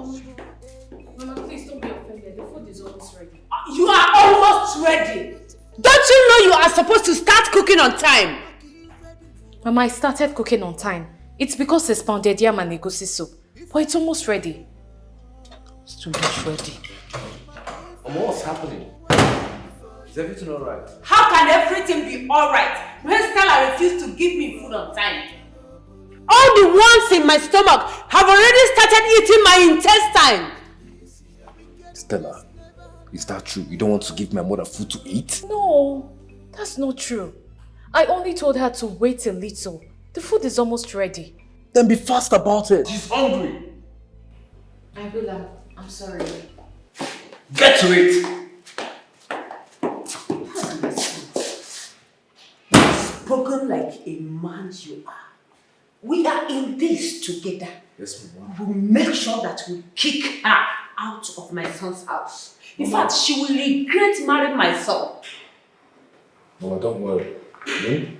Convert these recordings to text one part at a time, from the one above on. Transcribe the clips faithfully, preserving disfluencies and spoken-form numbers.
Mama, please don't be offended. The food is almost ready. You are almost ready. Don't you know you are supposed to start cooking on time? Mama, I started cooking on time. It's because it's pounded yam and egusi soup. But it's almost ready. It's too much ready. Mama, what's happening? Is everything alright? How can everything be alright when Stella refused to give me food on time? All the worms in my stomach have already started eating my intestine. Stella, is that true? You don't want to give my mother food to eat? No, that's not true. I only told her to wait a little. The food is almost ready. Then be fast about it. She's hungry. I will. I'm sorry. Get to it. Spoken like a man you are. We are in this together. Yes, mama. We'll make sure that we kick her out of my son's house. In fact, she will regret marrying my son. Mama, don't worry. Hmm?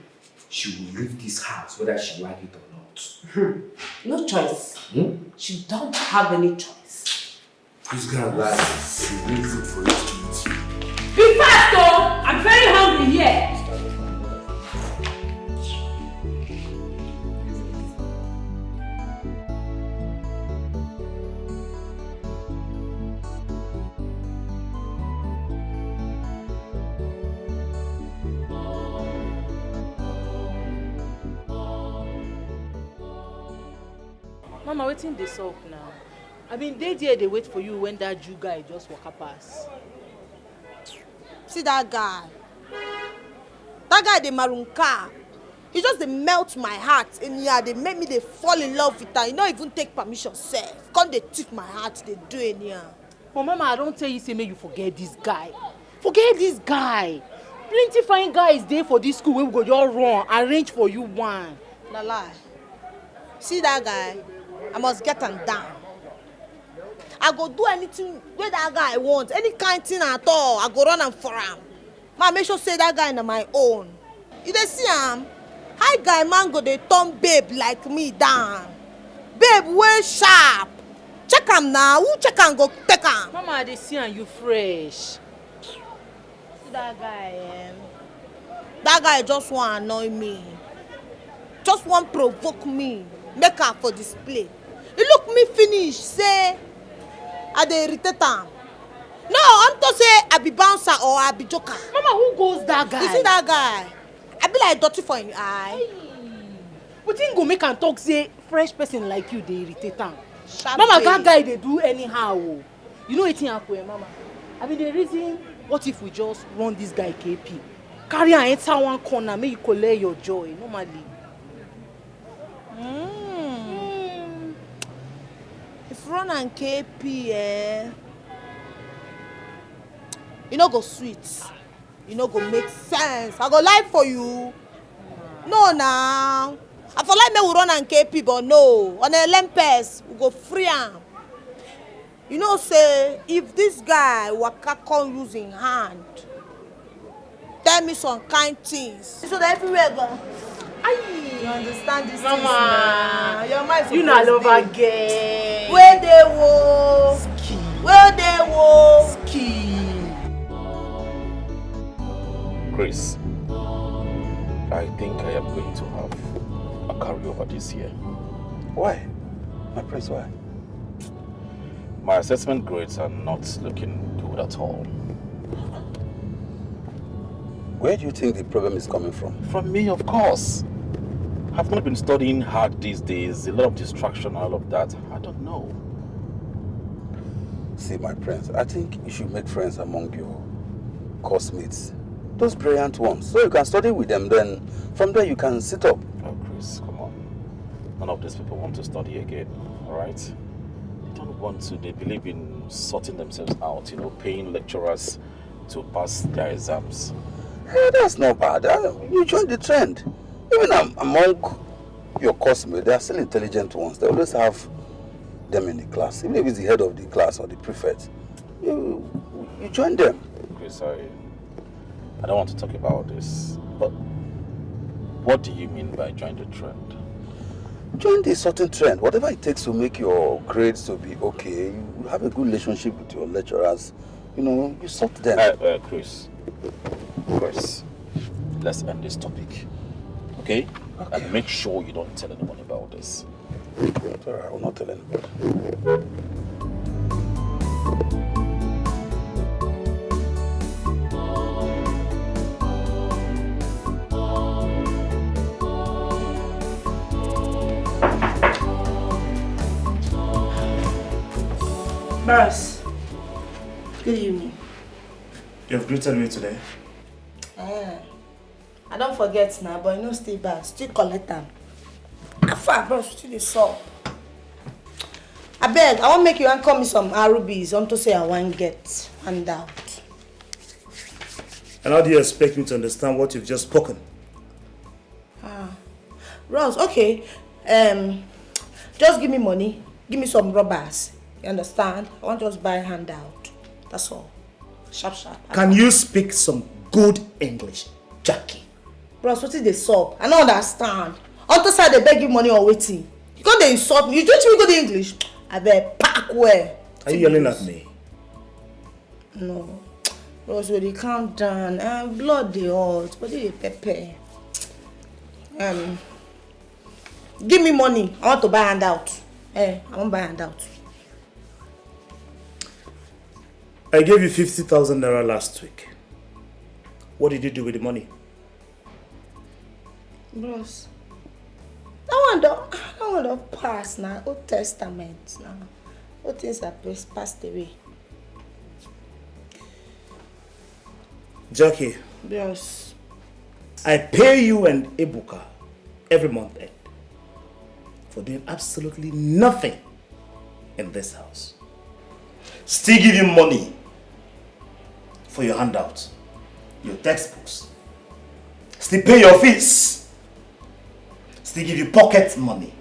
She will leave this house whether she like it or not. No choice. Hmm? She don't have any choice. This guy like she really good for his kids. Be fast, oh! I'm very hungry here. Mama, wetin dey sup now? I bin dey there dey wait for you when that Jew guy just waka pass. See that guy. That guy dey marunka. He just dey melt my heart anyhow, dey make me dey fall in love with am. He no even take permission sef. Come dey thief my heart, dey do anyhow. But mama, I don tell you say make you forget this guy. Forget this guy. Plenty fine guys dey for this school wey we go just run arrange for you one. Na lie. See that guy, I must get am down. I go do anything wey that guy want, any kind thing at all, I go run am for am. Ma make sure say that guy na my own. You dey see am? How guy man go dey turn babe like me down? Babe wey sharp. Check am na, who check am go take am. Mama, I dey see am, you fresh. See that guy, um, that guy just wan annoy me, just wan provoke me, make am for display. He look me finish, say I dey irritate am. No, unto say I be bouncer or I be joker. Mama, who goes that guy? You see that guy? I be like dirty for him eye. Wetin go make am talk say fresh person like you dey irritate am? Sharp Mama, babe. That guy dey do anyhow o. You know wetin happen, eh, Mama? I bin dey reason, what if we just run this guy K P, carry am enter one corner, make you collect your joy normally. Mm. If run am K P, eh, e no go sweet. E no go make sense. I go lie for you. No, now. I for like make we run am K P, but no. On a lempes, we go free am. You know say if this guy waka come use him hand, tell me some kind things. So that everywhere go. You understand this things Mama, now. Your mind you na suppose lover dey. Girl. Where dey wo? Ski. Where dey wo? Ski. Grace, I think I am going to have a carryover this year. Why? My prince, why? My assessment grades are not looking good at all. Where do you think the problem is coming from? From me, of course. I've not been studying hard these days, a lot of distraction, all of that. I don't know. See, my prince, I think you should make friends among your course mates. Those brilliant ones. So you can study with them, then from there you can sit up. Oh, Chris, come on. None of these people want to study again, all right? They don't want to. They believe in sorting themselves out, you know, paying lecturers to pass their exams. Hey, that's not bad. Uh, you joined the trend. Even am- among your course mates, there are still intelligent ones. They always have them in the class. Even if it's the head of the class or the prefect, you, you join them. Chris, I, I don't want to talk about this, but what do you mean by join the trend? Join the sorting trend. Whatever it takes to make your grades to be okay, you have a good relationship with your lecturers. You know, you sort them. Uh, uh, Chris, Chris, let's end this topic, okay? Okay. And make sure you don't tell anyone about this. It's all right, I will not tell anybody. Bros, good evening. You've greeted me today. Eh, I don't forget now, but you know still bad. Still collect them. How far, bros? Still the sub. I beg, I want make you and call me some rubies. I want to say I want get handout. And how do you expect me to understand what you've just spoken? Ah, Ross, okay. Um, just give me money. Give me some rubbers. You understand? I want just buy handout. That's all. Sharp, sharp. Can you speak some good English, Jackie? Bros, what is the sub? I don't understand. Unto say they beg you money or waiting. You can't insult me. You teach me good English. I beg, pack well. Are you yelling at me? No. Rose, we dey calm down. Uh, blood dey hot, body dey pepper. Um, give me money. I want to buy handout. Eh, I want buy handout. I gave you fifty thousand naira last week. What did you do with the money? Bros, that one don that one don pass na, Old Testament na. All things are pass- passed away. Jackie, Bros, I pay you and Ebuka every month end for doing absolutely nothing in this house. Still give you money for your handout, your textbooks, still pay your fees, still give you pocket money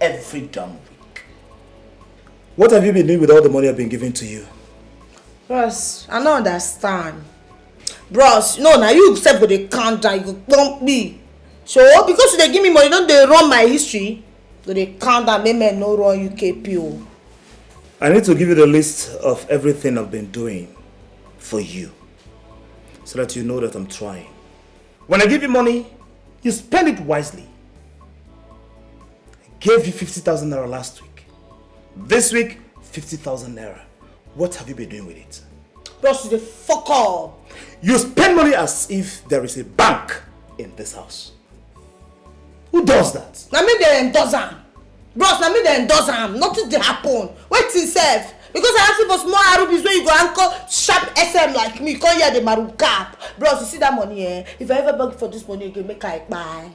every damn week. What have you been doing with all the money I've been giving to you? Bros, I don't understand. Bros, no, now you sef go dey calm down, you go pump me. So because you dey give me money, don't dey run my history. Go dey calm down, make men no run U K P O. I need to give you the list of everything I've been doing for you, so that you know that I'm trying. When I give you money, you spend it wisely. I gave you fifty thousand naira last week. This week, fifty thousand naira. What have you been doing with it? Bros, you dey fuck up. You spend money as if there is a bank in this house. Who does that? Na me dey endorse am. Bros, na me dey endorse am. Nothing dey happen. Wetin sef? Because I ask you for small rubies wey you go anchor sharp S M like me, come here dey maru cap. Bros, you see that money, eh? If I ever beg for this money again, make I buy.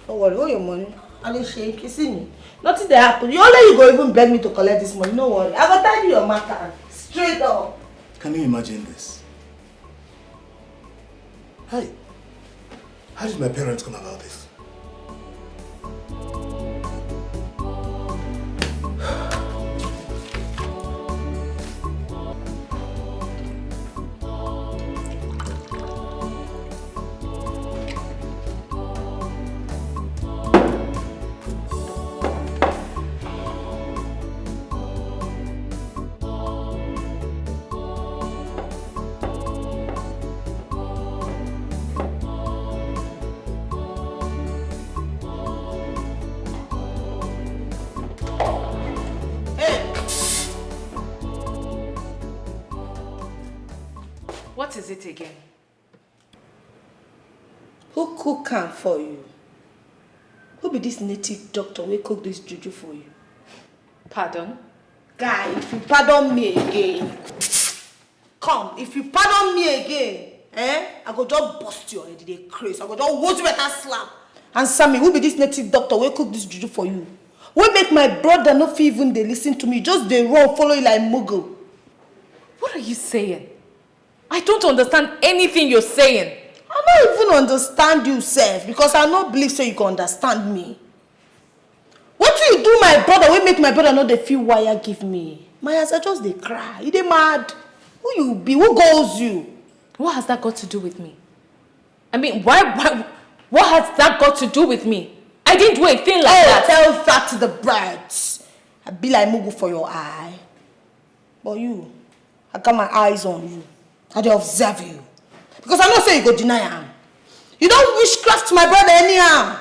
No worry, hold your money. I dey shake, you see me? Nothing dey happen. You only you go even beg me to collect this money. No worry. I go tidy your matter. Straight up. Can you imagine this? Hi. How did my parents come about this? What is it again? Who cook am for you? Who be this native doctor wey cook this juju for you? Pardon? Guy, if you pardon me again, come, if you pardon me again, eh, I go just bust your head, you dey craze. I go just hold you better slap. Answer me, who be this native doctor wey cook this juju for you? Wey make my brother no fit even dey listen to me, just dey run follow you like mugu. What are you saying? I don't understand anything you're saying. I no even understand you sef, because I no believe say you go understand me. Wetin you do my brother wey make my brother no dey feel wire give me? My as I just dey cry. You dey mad? Who you be? Who goes you? What has that got to do with me? I mean, why, why, what has that got to do with me? I didn't do a thing like Hey, that. Tell that to the birds. I be like mugu for your eye. But you, I got my eyes on you. I dey observe you. Because I know say you go deny am. You don witchcraft my brother anyhow.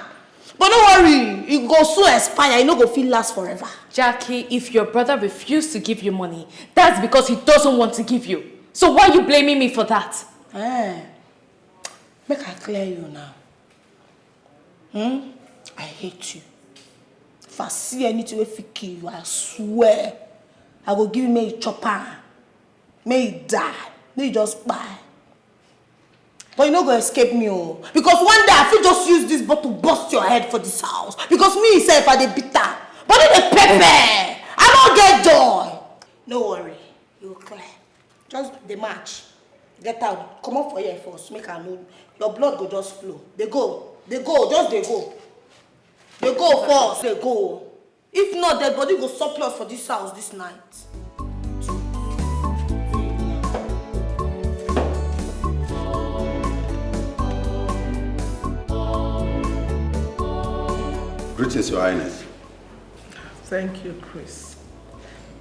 But no worry, e go soon expire, e no go fit last forever. Jackie, if your brother refused to give you money, that's because he doesn't want to give you. So why are you blaming me for that? Eh, make I clear you now. Hmm? I hate you. If I see anything wey fit kill you, I swear, I go give you make you chop am, make you die, make you just kpai. But you no go escape me o, because one day I fit just use this bottle burst your head for this house. Because me sef I dey bitter, but no dey pepper. I no get joy. No worry, you go clear. Just dey march. Get out, comot for here first, make I know. Your blood go just flow. Dey go, dey go, just dey go. Dey go first, dey go. If not, dead body go surplus for this house this night. Greetings, Your Highness. Thank you, Chris.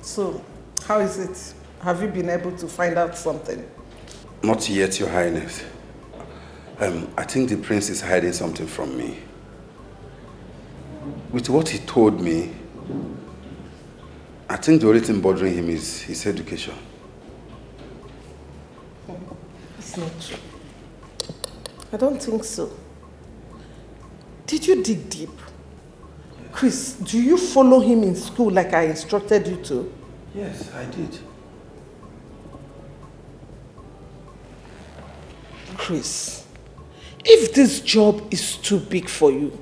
So, how is it? Have you been able to find out something? Not yet, Your Highness. Um, I think the prince is hiding something from me. With what he told me, I think the only thing bothering him is his education. It's not true. I don't think so. Did you dig deep? Chris, do you follow him in school like I instructed you to? Yes, I did. Chris, if this job is too big for you,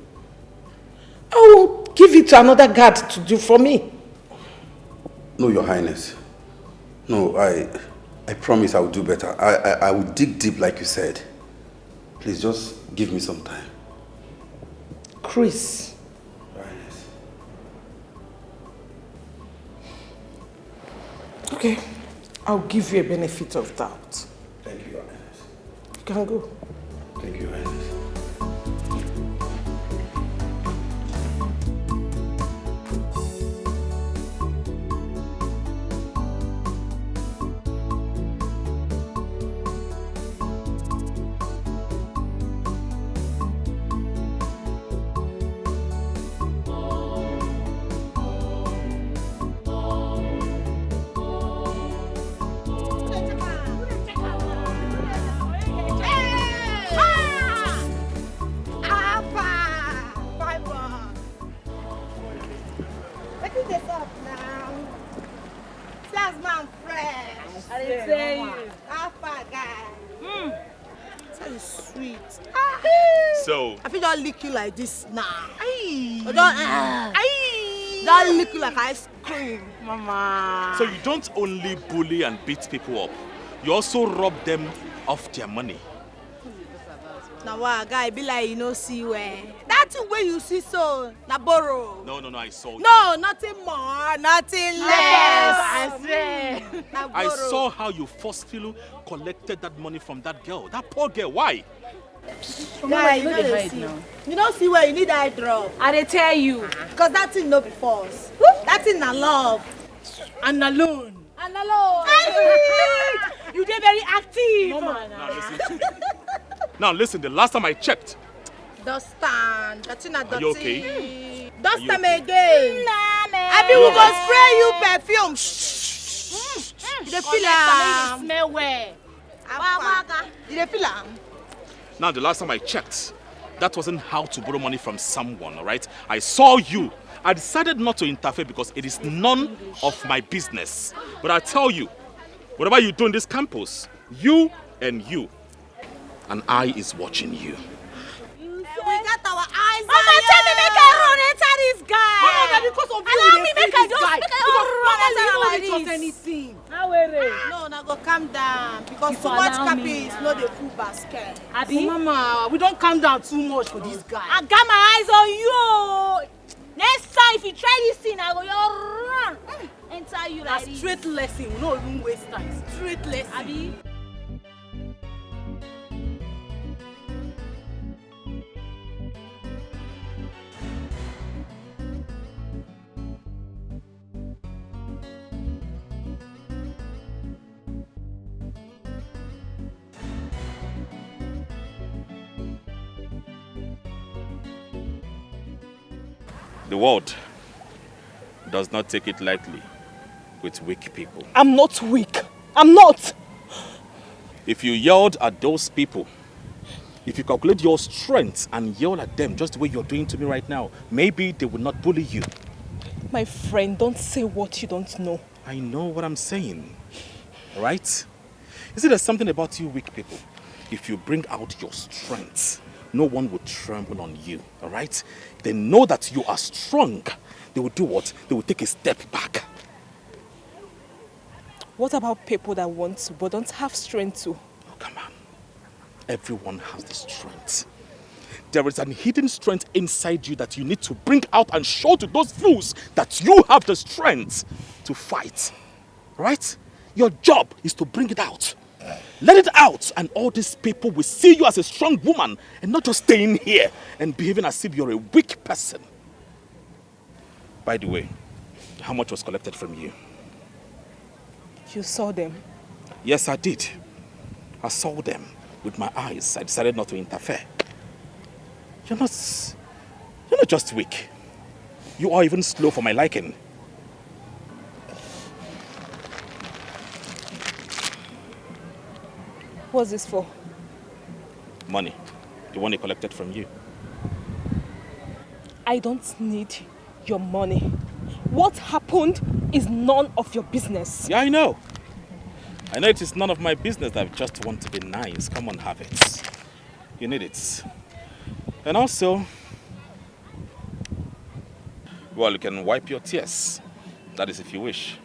I will give it to another guard to do for me. No, Your Highness. No, I, I promise I will do better. I, I, I will dig deep like you said. Please just give me some time. Chris. Your Highness. Okay, I'll give you a benefit of doubt. Thank you, Your Highness. You can go. Thank you, Your Highness. Wetin dey sup now? See as man fresh. I dey tell you. How far, guy? Mm. So sweet. So I fit just lick you like this now. Aye. I don, ah. Aye. Don lick you like ice cream. Mama. So you don't only bully and beat people up, you also rob them of their money. Na wa, guy, be like you no see well. That thing wey you see so, na borrow. No, no, no, I saw you. No, nothing more, nothing less. I swear. Na I borrow. Saw how you forcefully collected that money from that girl, that poor girl. Why? Guy, you no dey see. You no see where you need eye drop. I dey tell you. Because that thing no be force. That thing na love. And na loan. And na loan. You dey very active. Now listen to me. Now listen, the last time I checked, Dust am. Dirty na dirty. Are you okay? Dust am again. Abi we go spray you perfume. You dey feel am. Smell well. You dey feel am. Now, the last time I checked, that wasn't how to borrow money from someone, all right? I saw you. I decided not to interfere because it is none of my business. But I tell you, whatever you do in this campus, you and you, an eye is watching you. We got our eyes. Mama, tell me make I run enter this guy. Mama, na because of you. Allow me make I just make I run enter this guy. Anything. No, na go calm down because too much cabbage no dey full basket. Abi? Mama, we don calm down too much for this guy. I got my eyes on you. Next time if you try this thing, I go just run enter you like this. Na straight lesson. We no even waste time. Straight lesson. Abi? The world does not take it lightly with weak people. I'm not weak. I'm not. If you yelled at those people, if you calculate your strength and yell at them just the way you're doing to me right now, maybe they would not bully you. My friend, don't say what you don't know. I know what I'm saying, right? You see, there's something about you weak people. If you bring out your strength, no one will tremble on you, all right? They know that you are strong. They will do what? They will take a step back. What about people that want to but don't have strength to? Oh, come on. Everyone has the strength. There is an hidden strength inside you that you need to bring out and show to those fools that you have the strength to fight. Right? Your job is to bring it out. Let it out, and all these people will see you as a strong woman and not just staying here and behaving as if you're a weak person. By the way, how much was collected from you? You saw them? Yes, I did. I saw them with my eyes. I decided not to interfere. You're not. You're not just weak. You are even slow for my liking. What's this for? Money. The one they collected from you. I don't need your money. What happened is none of your business. Yeah, I know. I know it is none of my business. I just want to be nice. Come on, have it. You need it. And also, well, you can wipe your tears. That is if you wish.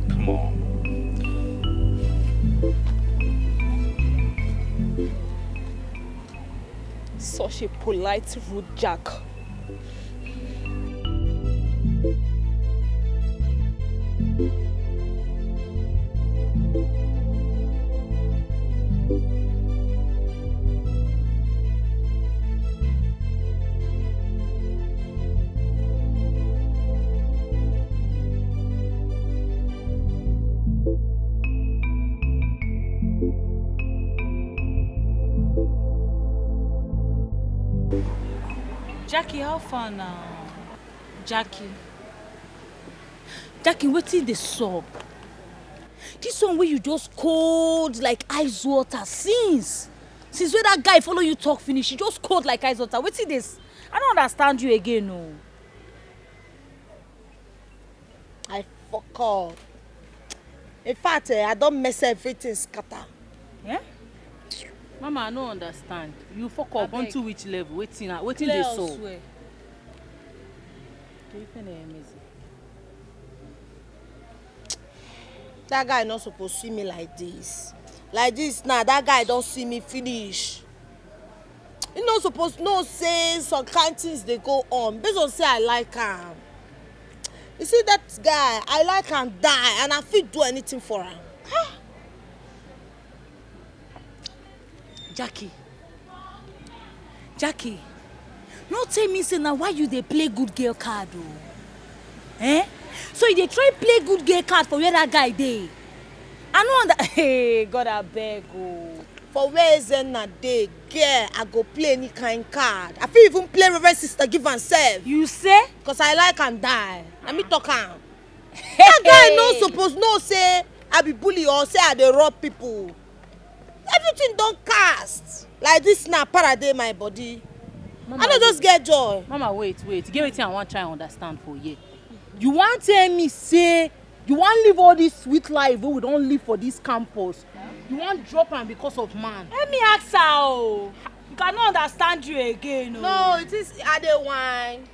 Come on. Such a polite, rude Jack. Jackie, how far now? Jackie. Jackie, wetin dey sup? This one wey you just cold like ice water since. Since wey that guy follow you talk finish, you just cold like ice water. Wetin dey s-, I no understand you again o. I fuck up. In fact, eh, I don mess everything scatter. Eh? Mama, I no understand. You fuck up unto which level? Wetin, wetin dey sup? That guy no suppose see me like this. Like this now, that guy don see me finish. He no suppose know say some kind things dey go on based on say I like am. You see that guy, I like am die and I fit do anything for am. Jackie. Jackie. No tell me say na why you dey play good girl card o. Eh? So you dey try play good girl card for where that guy dey? I no under-, hey, God abeg o. For where Ezenna dey, girl, I go play any kind card. I fit even play Reverend Sister give am sef. You say? Cause I like am die. Na me talk am. That guy no suppose know say I be bully or say I dey rob people. Everything don cast. Like this na para dey my body. I no just get joy. Mama, wait, wait. Get wetin I wan try understand for here. You wan tell me say you wan live all this sweet life wey we don live for this campus? You wan drop am because of man? Let me ask her o. You cannot understand you again o. No, it is I dey whine.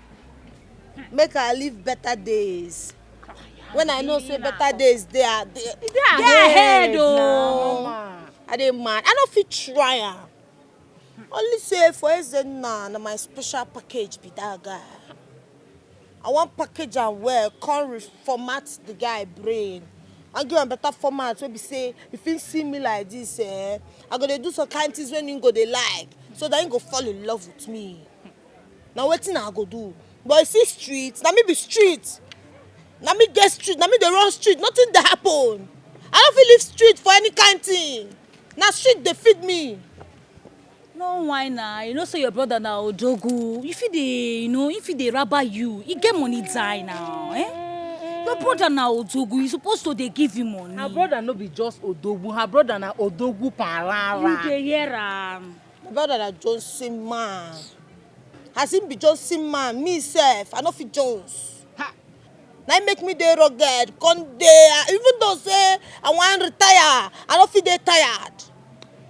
Make I live better days. When I know say better days dey, I dey, Dey ahead o. I dey mad. I no fit try am. Only say for Ezenna, na my special package be that guy. I wan package am well, come reformat the guy brain. I give am better format wey be say if he see me like this, eh, I go dey do some kind things wey he go dey like, so that he go fall in love with me. Na wetin I go do? But you see street, na me be street. Na me get street, na me dey run street, nothing dey happen. I no fit leave street for any kind thing. Na street dey feed me. No, why na? You know say your brother na Odogu. If he dey, you know, if he dey rabba you, he get money die now, eh? Your brother na Odogu, you supposed to dey give him money. Her brother no be just Odogwu, her brother na Odogwu Parara. You dey hear am? My brother na Johnson man. As him be Johnson man, me sef, I no fit Jones. Ha! Na im make me dey rugged, come dey, even though say I wan retire, I no fit dey tired.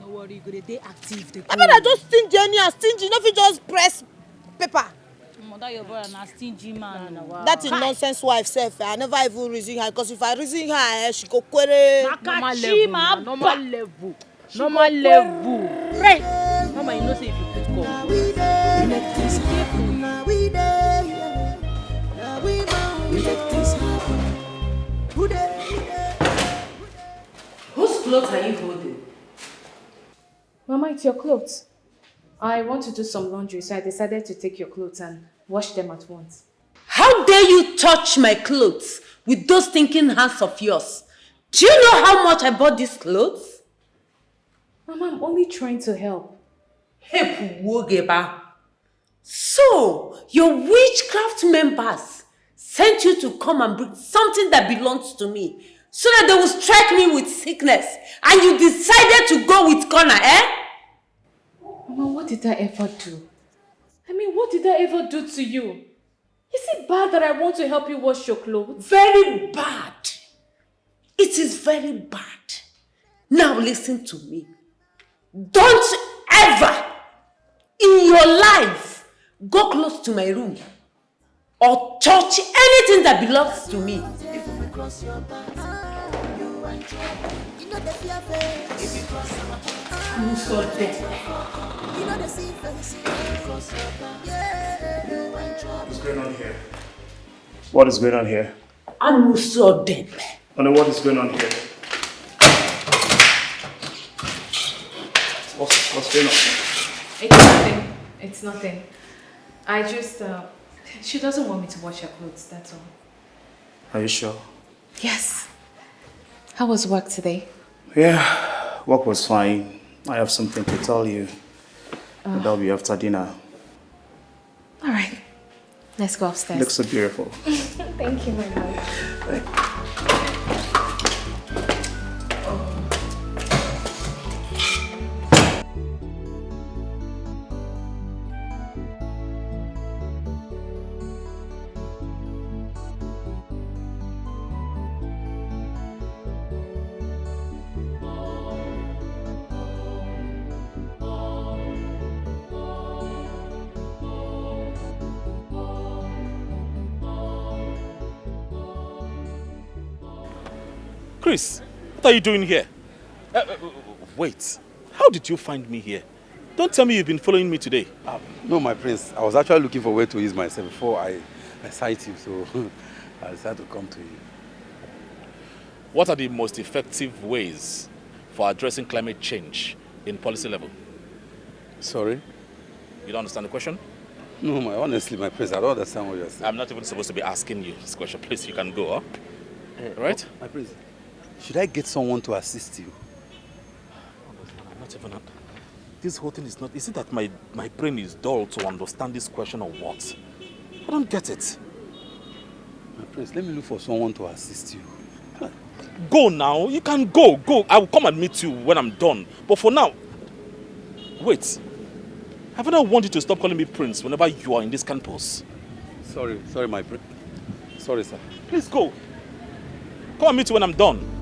No worry, you go dey dey active, dey go. My brother just stingy, anyhow stingy, no fit just press paper. Omo, that your brother na stingy man. Na, na, wow. That is nonsense wife sef, I never even reason her, 'cause if I reason her, eh, she go query. Normal level, normal level. Normal level. Mama, you know say if you put God. Whose clothes are you holding? Mama, it's your clothes. I want to do some laundry, so I decided to take your clothes and wash them at once. How dare you touch my clothes with those stinking hands of yours? Do you know how much I bought these clothes? Mama, I'm only trying to help. Help wogeba. So, your witchcraft members sent you to come and bring something that belongs to me so that they will strike me with sickness, and you decided to go with corner, eh? Mama, what did I ever do? I mean, what did I ever do to you? Is it bad that I want to help you wash your clothes? Very bad. It is very bad. Now listen to me. Don't ever in your life go close to my room or touch anything that belongs to me. What's going on here? What is going on here? Amusodeme. Honey, what is going on here? What's, what's going on? It's nothing. It's nothing. I just, uh, she doesn't want me to wash her clothes, that's all. Are you sure? Yes. How was work today? Yeah, work was fine. I have something to tell you. But that'll be after dinner. All right. Let's go upstairs. Looks so beautiful. Thank you, my love. Chris, what are you doing here? Uh, uh, uh, wait, how did you find me here? Don't tell me you've been following me today. Uh, no, my prince. I was actually looking for where to ease myself before I, I sight you, so I decided to come to you. What are the most effective ways for addressing climate change in policy level? Sorry? You don't understand the question? No, my, honestly, my prince, I don't understand what you're saying. I'm not even supposed to be asking you this question. Please, you can go, huh? Eh, right? My prince, should I get someone to assist you? I'm not even. This whole thing is not. Is it that my, my brain is dull to understand this question or what? I don't get it. My prince, let me look for someone to assist you. Go now. You can go. Go. I will come and meet you when I'm done. But for now, wait. Have I not warned you to stop calling me prince whenever you are in this campus? Sorry, sorry, my prince. Sorry, sir. Please go. Come and meet you when I'm done.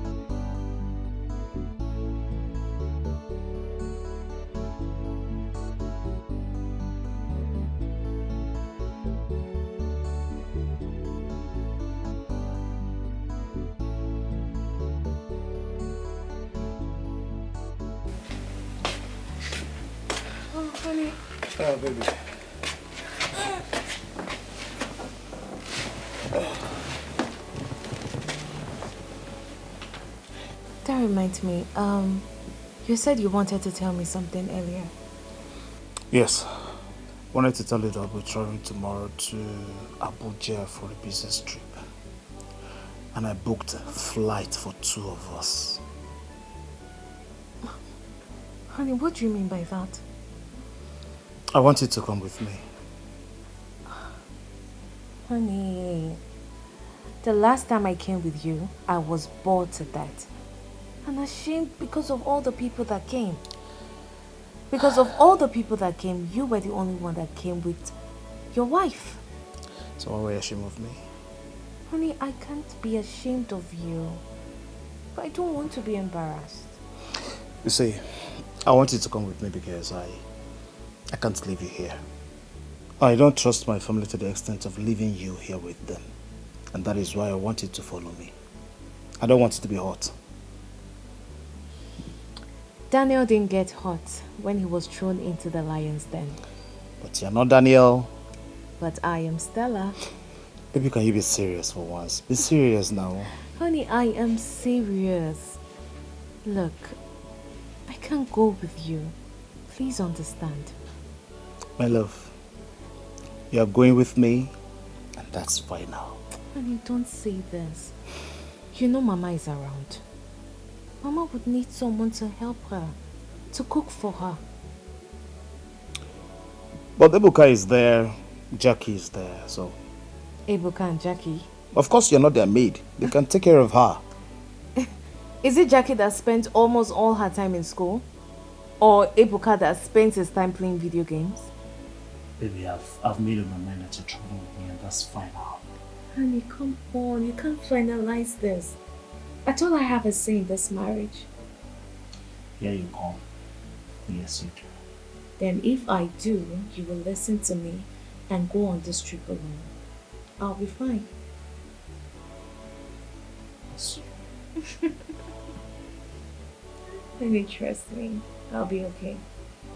Oh, honey. Oh, baby. That reminds me, um, you said you wanted to tell me something earlier. Yes. Wanted to tell you that I'll be traveling tomorrow to Abuja for a business trip. And I booked a flight for two of us. Honey, what do you mean by that? I want you to come with me. Honey, the last time I came with you, I was bored to death and ashamed because of all the people that came. Because of all the people that came, you were the only one that came with your wife. So why were you ashamed of me? Honey, I can't be ashamed of you. But I don't want to be embarrassed. You see, I want you to come with me because I, I can't leave you here. I don't trust my family to the extent of leaving you here with them. And that is why I want you to follow me. I don't want it to be hot. Daniel didn't get hot when he was thrown into the lion's den. But you're not Daniel. But I am Stella. Baby, can you be serious for once? Be serious now. Honey, I am serious. Look, I can't go with you. Please understand. My love, you are going with me, and that's final. Honey, don't say this. You know Mama is around. Mama would need someone to help her, to cook for her. But Ebuka is there, Jackie is there, so. Ebuka and Jackie? Of course, you're not their maid. They can take care of her. Is it Jackie that spent almost all her time in school? Or Ebuka that spends his time playing video games? Baby, I've, I've made up my mind that you're traveling with me, and that's final. Honey, come on. You can't finalize this. At all I have a say in this marriage. Here you come. Yes, you do. Then if I do, you will listen to me and go on this trip alone. I'll be fine. Yes. Honey, trust me. I'll be okay.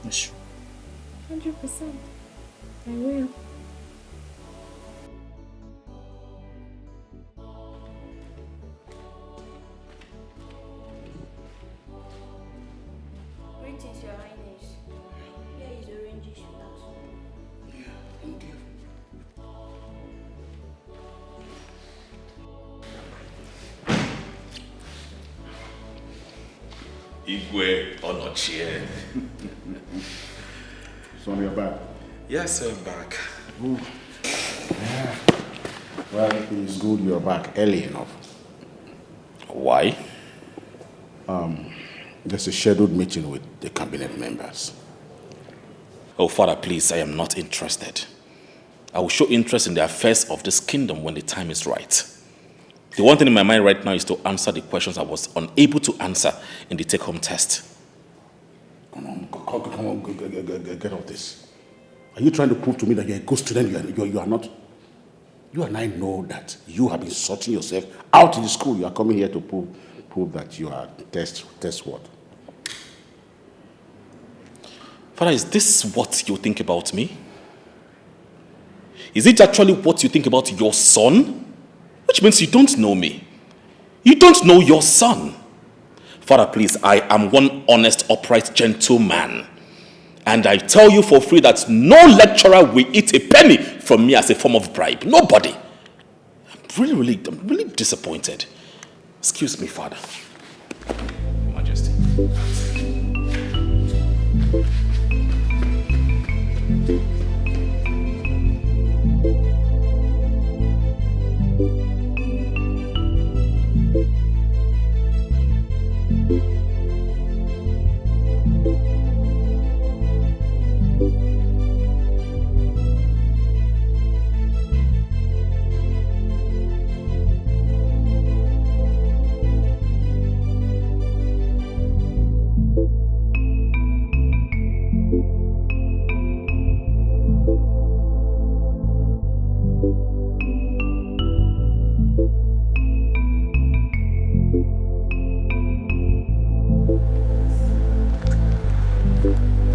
Yes, sure. Hundred percent. I will. Greetings, Your Highness. Here is orange juice. Thank you. Igwe Onochie. Son, you're back. Yes, I'm back. Good. Yeah. Well, it's good you're back early enough. Why? Um, there's a scheduled meeting with the cabinet members. Oh, Father, please, I am not interested. I will show interest in the affairs of this kingdom when the time is right. The one thing in my mind right now is to answer the questions I was unable to answer in the take-home test. Come on, come on, come on, get off this. Are you trying to prove to me that you're a good student? You are, you are, you are not. You and I know that you have been sorting yourself out in the school. You are coming here to prove, prove that you are test, test what? Father, is this what you think about me? Is it actually what you think about your son? Which means you don't know me. You don't know your son. Father, please, I am one honest, upright gentleman. And I tell you for free that no lecturer will eat a penny from me as a form of bribe. Nobody. I'm really, really, I'm really disappointed. Excuse me, Father. Your Majesty.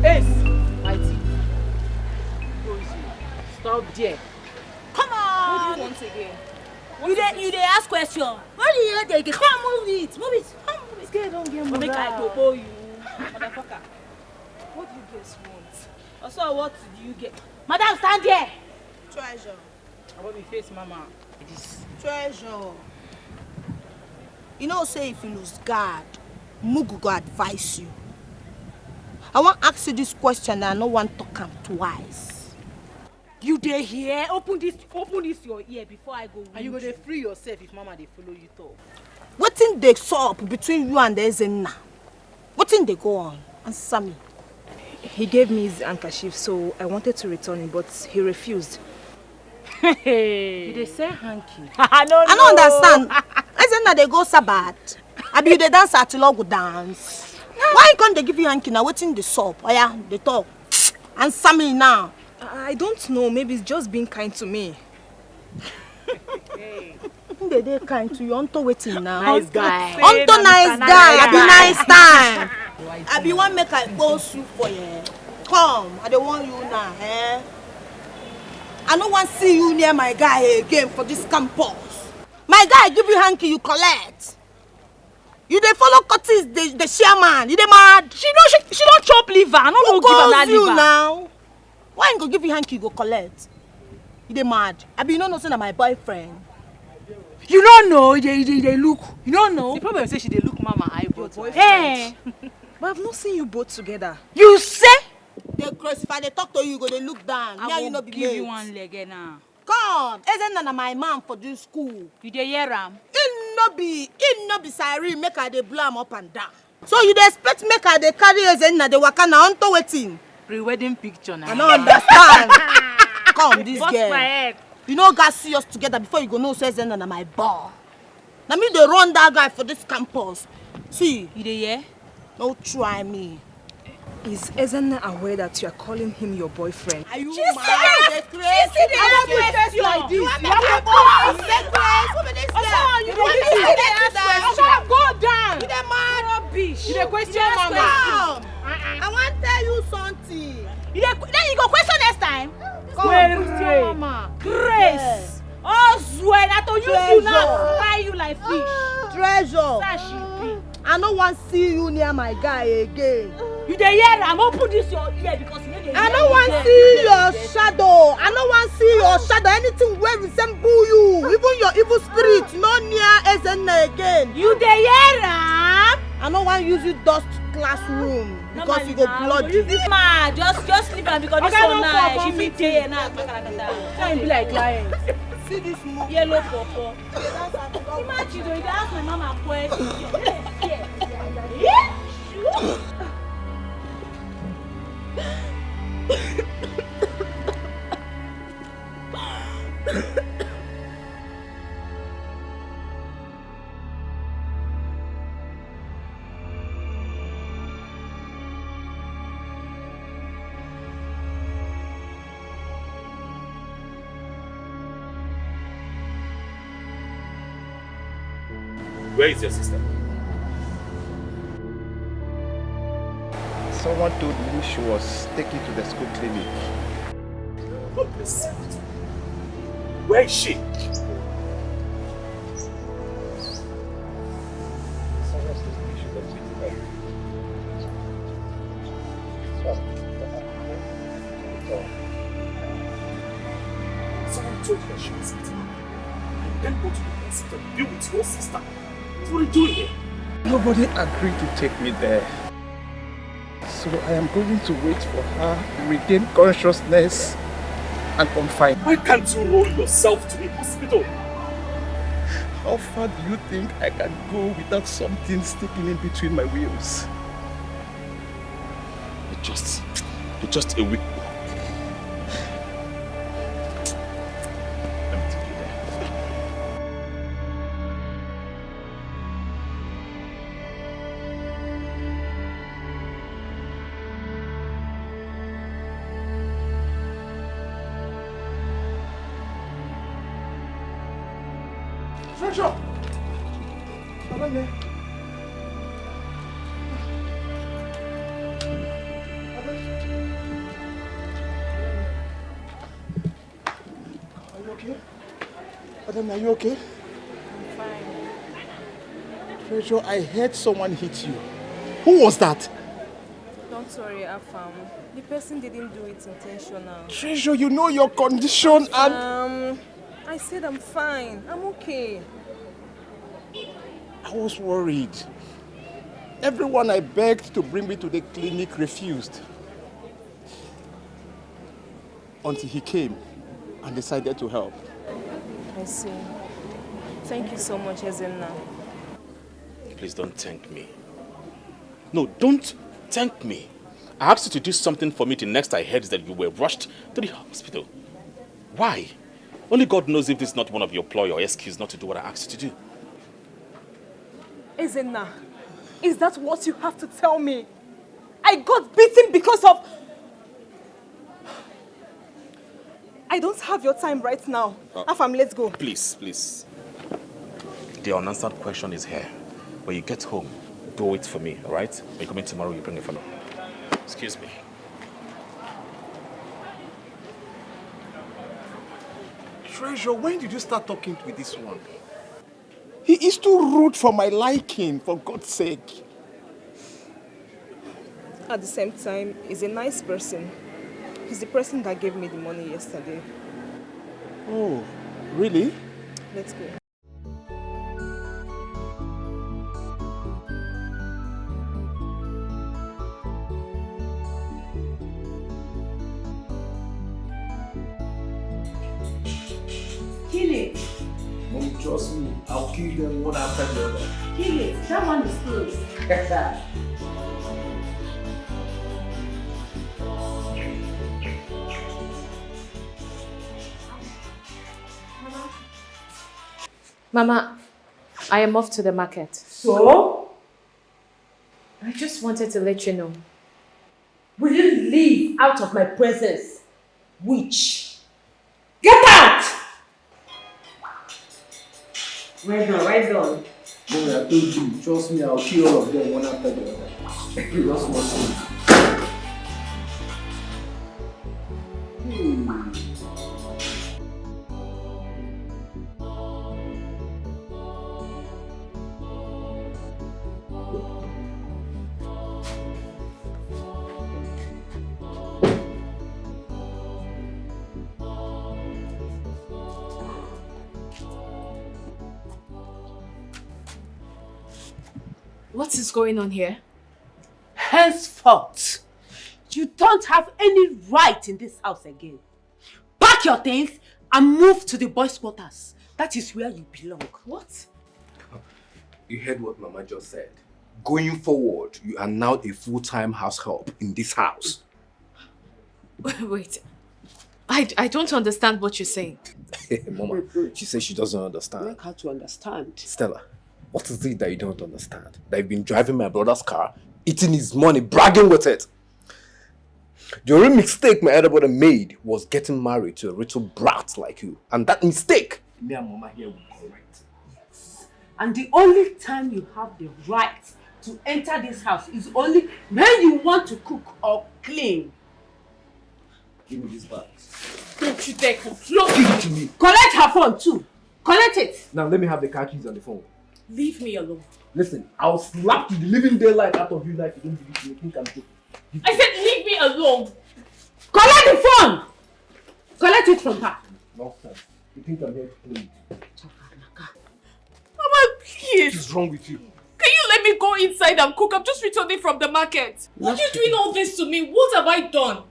Ace, my team. Stop there. Come on. What do you want again? You dey you dey ask question. What do you dey come move it? Move it. Come move it. This girl don get mother. Make I dobo you, motherfucker. What do you guys want? Also, what do you get? Madam, stand there. Treasure. I will be face mama. This. Treasure. You know say if you lose guard, Mugu go advise you. I wan ask you this question and I no wan talk am twice. You dey here? Open this, open this your ear before I go. And you go dey free yourself if mama dey follow you talk. Wetin dey sup between you and Ezenna? Wetin dey go on? Answer me. He gave me his handkerchief, so I wanted to return it, but he refused. You dey sell hanky? I no I no understand. Ezenna dey go Sabbath. Abi you dey dance Atilogwu dance? Why he come dey give you hanky na? Wetin dey sup? Oya, dey talk. Answer me now. I don't know. Maybe he's just being kind to me. He dey dey kind to you unto wetin now? Nice guy. Unto nice guy, abi nice time. Abi wan make I expose you for here? Come, I dey warn you now, eh? I no wan see you near my guy again for this campus. My guy give you hanky, you collect. You dey follow Curtis, the, the chairman. You dey mad? She no, she, she don chop liver. I no go give am that you liver. Now. Why he go give you hanky, you go collect? You dey mad? Abi you no know say na my boyfriend? You no know. You dey, you dey, you dey look. You no know. The problem is say she dey look mama eyeball. Hey, But I've not seen you both together. You say? Dey craze. If I dey talk to you, you go dey look down. Me and I you go no be give you mates. One leg eh, now. Come, Ezenna na my man for this school. You dey hear am? Him no be, him no be siren make I dey blow am up and down. So you dey expect make I dey carry Ezenna dey waka na unto wetin? Pre-wedding picture na. I no understand. Come, this Bust girl. My head. You no gats see us together before you go know say Ezenna na my boy. Na me dey run that guy for this campus. See, You dey hear? No try me. Is Ezenna aware that you are calling him your boyfriend? Are you She's mad? serious. Dey craze? She dey ask You question. like this. You You want want to to go? You dey craze? Omo, you You dey want do to this. get down? Omo, go down. You dey mad? Rubbish. You dey question Yes, mama. ma'am. Come. I wan tell you something. You dey, then you go question next time. Come. Where mama? Grace. Oh, swear na to use you now. Treasure. Fry you like fish. Treasure. That she be. I no wan see you near my guy again. You dey hear am? Open this your ear because you no dey I hear no me wan well. See your shadow. I no wan see your shadow. Anything wey resemble you, even your evil spirit, no near Ezenna again. You dey hear am? I no wan use you dust classroom because you go Normally now, blood you use this man. Just, just leave am because this Oga, one no now, come she meet fit you. Dey here now. Kpakara kpakara. Time be like lion. See this move. Yellow pawpaw. You dey dance at the Imagine though, you dey ask my mama question. You no dey fear. Yeah? Sure. Where is your sister? Someone told me she was taken to the school clinic. God bless you. Where is she? Someone told you that she was with me. I can't go to the hospital to be with your sister. What are you doing here? Nobody agreed to take me there. So I am going to wait for her to regain consciousness and confine. Why can't you roll yourself to a hospital? How far do you think I can go without something sticking in between my wheels? You're just, you're just a weak boy. Let me take you there. Treasure! Abeg. Abeg. Are you okay? Adam, are you okay? I'm fine. Treasure, I heard someone hit you. Who was that? Don't worry, Afam. The person didn't do it intentional. Treasure, you know your condition and Um, I said I'm fine. I'm okay. I was worried. Everyone I begged to bring me to the clinic refused until he came and decided to help. I see. Thank you so much, Ezenna. Please don't thank me. No, don't thank me. I asked you to do something for me the next I heard that you were rushed to the hospital. Why? Only God knows if this is not one of your ploy or excuse not to do what I asked you to do. Ezenna, is that what you have to tell me? I got beaten because of... I don't have your time right now. Uh, Afam, let's go. Please, please. The unanswered question is here. When you get home, do it for me, all right? When you come in tomorrow, you bring it for me. Excuse me. Treasure, when did you start talking with this one? He is too rude for my liking, for God's sake. At the same time, he's a nice person. He's the person that gave me the money yesterday. Oh, really? Let's go. Kill it. Mom, trust me. I'll kill them one after the other. Kill it. That one is close. Mama, I am off to the market. So? I just wanted to let you know. Will you leave out of my presence? Witch! Get out! Well done, well done. Mommy, I told you, trust me, I'll kill all of them one after the other. Just one thing. Hmm. What is going on here? Henceforth, you don't have any right in this house again. Pack your things and move to the boys' quarters. That is where you belong. What? You heard what Mama just said. Going forward, you are now a full-time house help in this house. Wait, I, I don't understand what you're saying. Mama, she says she doesn't understand. Make her to understand. Stella, what is it that you don't understand? That you've been driving my brother's car, eating his money, bragging with it. The only mistake my elder brother made was getting married to a little brat like you. And that mistake, me and Mama here will correct. And the only time you have the right to enter this house is only when you want to cook or clean. Give me this bag. Don't you dare come close. Give it to me. Collect her phone too. Collect it. Now let me have the car keys and the phone. Leave me alone. Listen, I'll slap you the living daylight out of you now if you don't give it to me. Think I'm joking. I said leave me alone. Collect the phone. Collect it from her. Nonsense. You think I'm here to play with you? Mama, please. What is wrong with you? Can you let me go inside and cook? I'm just returning from the market. Why are you doing all this to me? What have I done?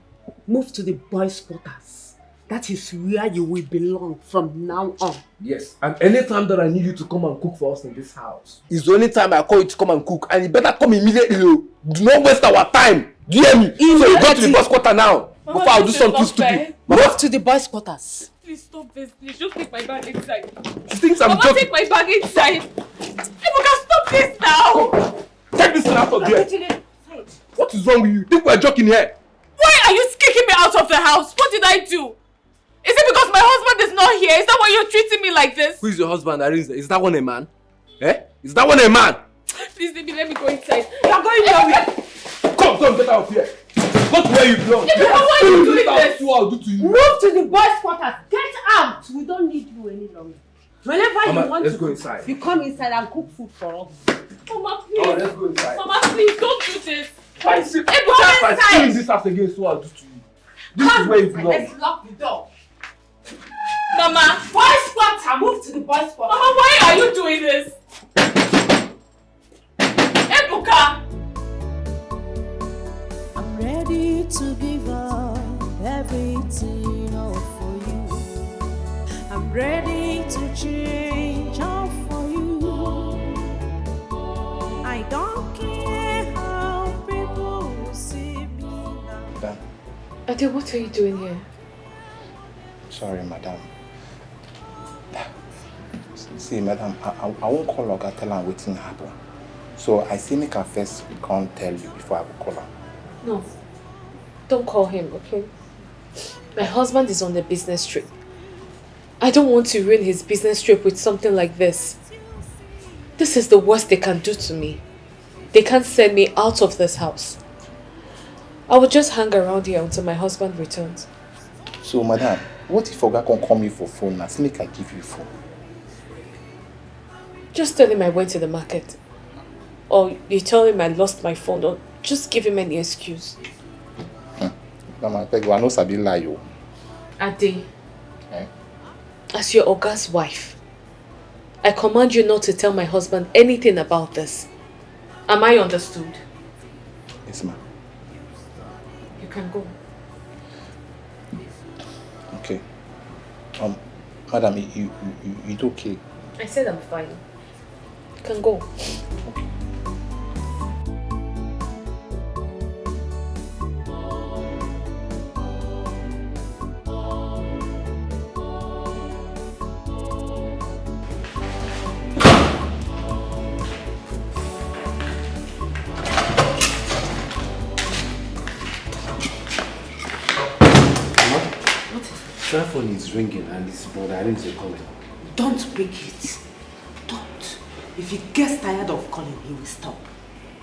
Move to the boys' quarters. That is where you will belong from now on. Yes, and anytime that I need you to come and cook for us in this house, it's the only time I call you to come and cook, and you better come immediately. Oh. Do not waste our time. Do you hear me? So you go to the boys' quarter now before I do something stupid. Move to the boys' quarters. Please stop this. Please just take my bag inside. She thinks I'm joking. Take my bag inside. Ebuka, stop this now. Take this thing out of here. What is wrong with you? Think we're joking here? Why are you kicking me out of the house? What did I do? Is it because my husband is not here? Is that why you're treating me like this? Who is your husband, Arinze? Is that one a man? Eh? Is that one a man? Please, baby, let me go inside. You're going nowhere. Come, come, get out of here. Go to where you belong. Baby, why are you doing this? I'll do to you. Move to the boys' quarters. Get out. We don't need you any longer. Whenever Mama, you want let's to go inside. You come inside and cook food for us. Mama, please. Oh, let's go inside. Mama, please don't do this. If I see, if I see in this house again, so I'll do to you. This come is where you belong. Let's lock the door. Mama, boys' quarter, move to the boys' quarter. Mama, why are you doing this? Ebuka! to give up everything all for you. I'm ready to change all for you. I don't care how people will see me now. Ade, what are you doing here? Sorry, madam. See, madam, I, I, I won't call Oga tell am wetin happen. So I say make I first come tell you before I go call am. No. Don't call him, okay? My husband is on a business trip. I don't want to ruin his business trip with something like this. This is the worst they can do to me. They can't send me out of this house. I will just hang around here until my husband returns. So, madam, what if Oga come call me for phone now? Say make I give you phone. Just tell him I went to the market. Or you tell him I lost my phone. Or just give him any excuse. Mama, I beg you, I no sabi lie o. Ade, Eh? As your Oga's wife, I command you not to tell my husband anything about this. Am I understood? Yes, ma'am. You can go. Okay. Um, madam, you, you, you, you okay? I said I'm fine. You can go. Cell phone is ringing and it's brother Arinze calling. Don't pick it. Don't. If he gets tired of calling, he will stop.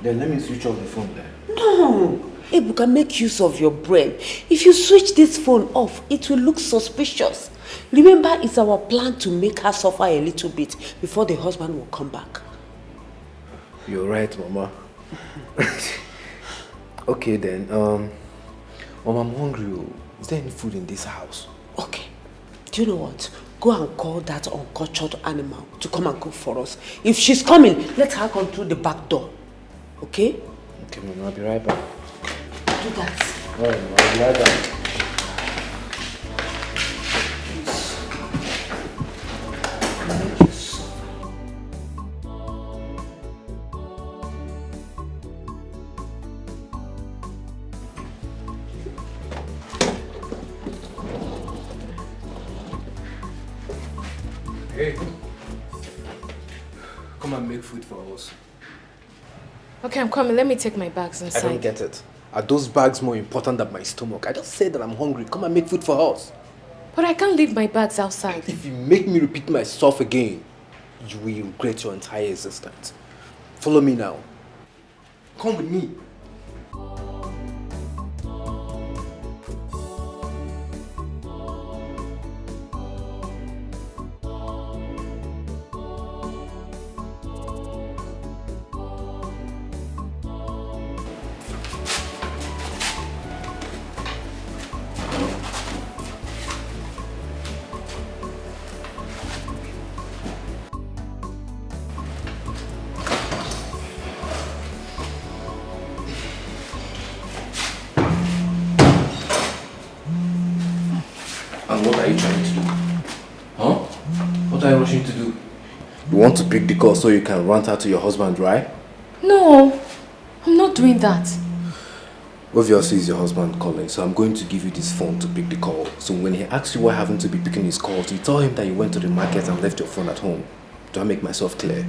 Then let me switch off the phone then. No! Ebuka, make use of your brain. If you switch this phone off, it will look suspicious. Remember, it's our plan to make her suffer a little bit before the husband will come back. You're right, Mama. Okay then, um, Mama, I'm hungry. Oh. Is there any food in this house? Okay. Do you know what? Go and call that uncultured animal to come and cook for us. If she's coming, let her come through the back door. Okay? Okay, Mama, I'll be right back. Do that. All right, Mama, I'll be right back. Hey, come and make food for us. Okay, I'm coming. Let me take my bags inside. I don't get it. Are those bags more important than my stomach? I just said that I'm hungry. Come and make food for us. But I can't leave my bags outside. If you make me repeat myself again, you will regret your entire existence. Follow me now. Come with me. And what are you trying to do? Huh? What are you rushing to do? You want to pick the call so you can rant out to your husband, right? No, I'm not doing that. Obviously, it's your husband calling, so I'm going to give you this phone to pick the call. So when he asks you what happened to be picking his calls, you tell him that you went to the market and left your phone at home. Do I make myself clear?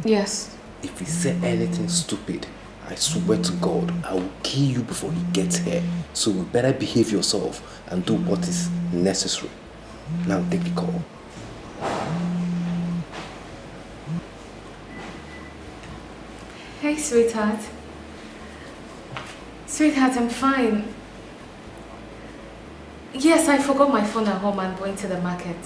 Yes. If he said anything stupid, I swear to God, I will kill you before he gets here. So you better behave yourself and do what is necessary. Now take the call. Hey, sweetheart. Sweetheart, I'm fine. Yes, I forgot my phone at home and went to the market.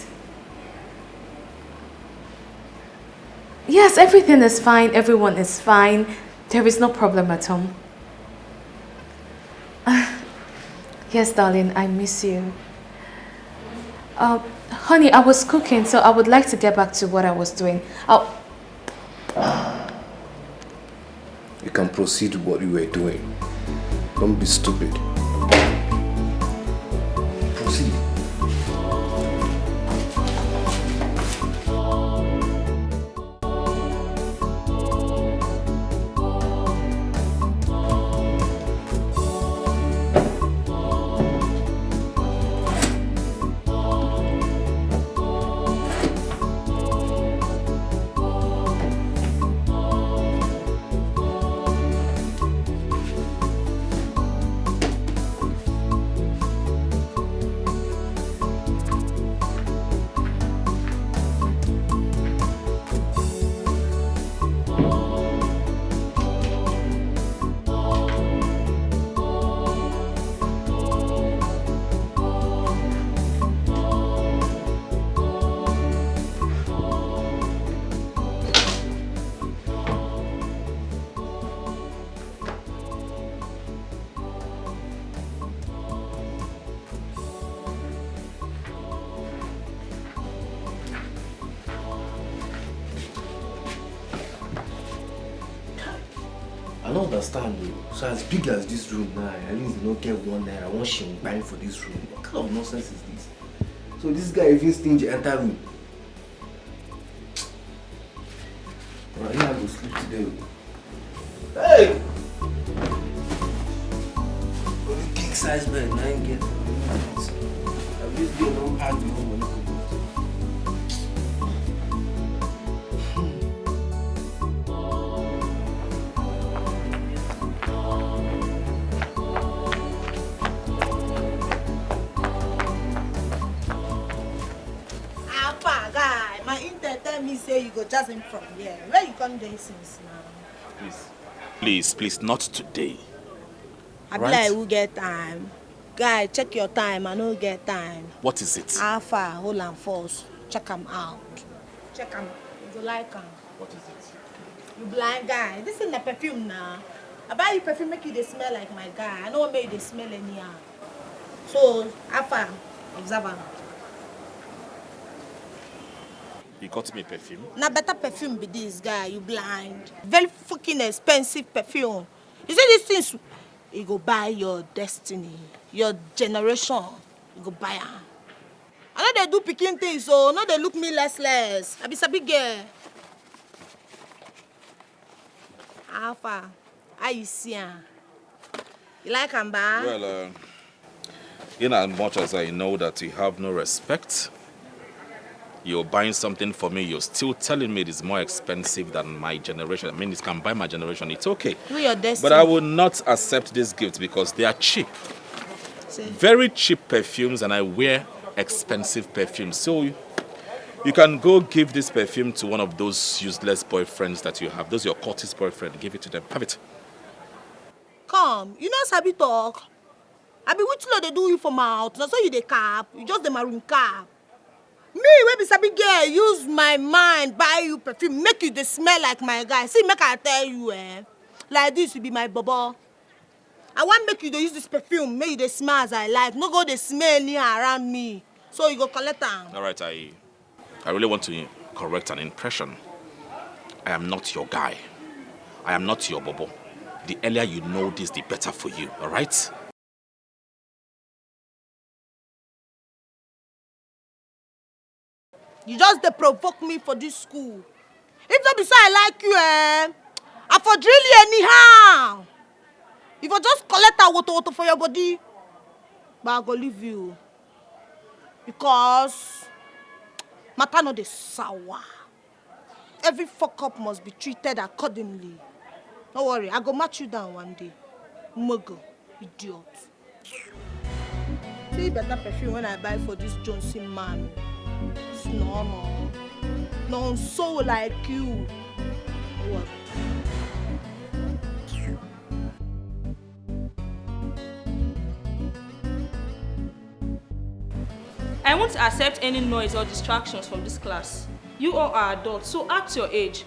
Yes, everything is fine. Everyone is fine. There is no problem at home. Yes, darling, I miss you. Uh, honey, I was cooking, so I would like to get back to what I was doing. I'll... You can proceed with what you were doing. Don't be stupid. Proceed. I don't understand though. So as big as this room now, at least they no get one naira, one shilling buying for this room. What kind of nonsense is this? So this guy even stingy enter room. Well, I go sleep today. Hey! Only king size bed, na him get. I just get no hard the whole money. Apa guy, my intel tell me say you go jazz him from here. Where you come dey since now? Please, please, please, not today. I be Right? like who get time. Guy, check your time. I no get time. What is it? How far? Hold am first. Check am out. Check am. You go like am. What is it? You blind guy. This is na perfume na. I buy you perfume make you dey smell like my guy. I no wan make you dey smell anyhow. So, how far? Observe am. You got me perfume? Na better perfume be this guy. You blind. Very fucking expensive perfume. You see these things? You go buy your destiny, your generation. You go buy am. I no dey do pikin things, so no dey look me less less. I be sabi girl. How far? How you see am? You like am, ba? Well, uh, in as much as I know that you have no respect, you're buying something for me, you're still telling me it is more expensive than my generation. I mean, it can buy my generation, it's okay. Do your destiny. But I will not accept this gift because they are cheap. See? Very cheap perfumes, and I wear expensive perfumes. So you, you can go give this perfume to one of those useless boyfriends that you have. Those your cultist boyfriend. Give it to them. Have it. Come, you no sabi talk. I be which law they do you for mouth? Na so you dey cap. You just dey marine cap. Me, wey be sabi girl, use my mind buy you perfume, make you dey smell like my guy. See, make I tell you, eh, like this, you be my bobo. I wan make you dey use this perfume, make you dey smell as I like. No go dey smell anyhow around me. So you go collect am. All right, I, I really want to correct an impression. I am not your guy. I am not your bobo. The earlier you know this, the better for you, all right? You just dey provoke me for this school. If no be say I like you, eh, I for drill you anyhow. If I just collect a woto woto for your body, but I go leave you because matter no dey sour. Every fuck up must be treated accordingly. No worry, I go match you down one day. Mugo, idiot. See better perfume when I buy for this Johnson man. It's normal. No so like you. What? I won't accept any noise or distractions from this class. You all are adults, so act your age.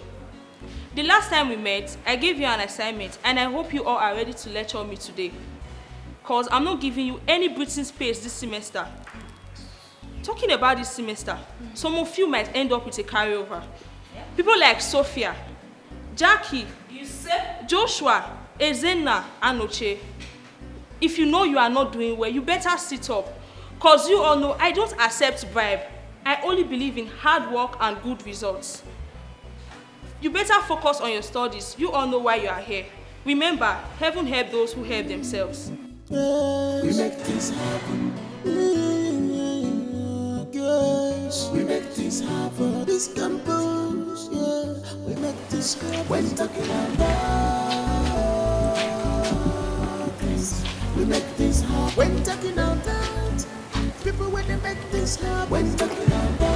The last time we met, I gave you an assignment and I hope you all are ready to lecture me today. Cause I'm not giving you any breathing space this semester. Talking about this semester, some of you might end up with a carryover. People like Sophia, Jackie, you say? Joshua, Ezenna, Anoche. If you know you are not doing well, you better sit up. Cause you all know I don't accept bribe. I only believe in hard work and good results. You better focus on your studies. You all know why you are here. Remember, heaven help those who help themselves. We make things happen. Mm, yes. We make things happen. This campus, yeah. We make things happen. When talking about things, we make things happen. When talking about people, when they make things happen. When talking about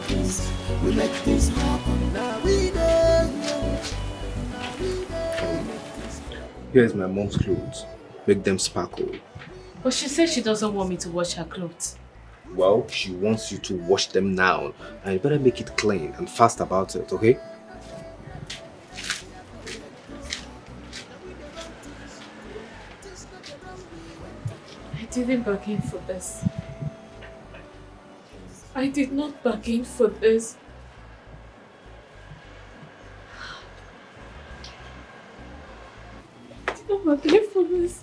things, we make things happen. Now we there, yeah. Now we there. Here's my mom's clothes. Make them sparkle. But she says she doesn't want me to wash her clothes. Well, she wants you to wash them now. And you better make it clean and fast about it, okay? I didn't bargain for this. I did not bargain for this. I did not bargain for this.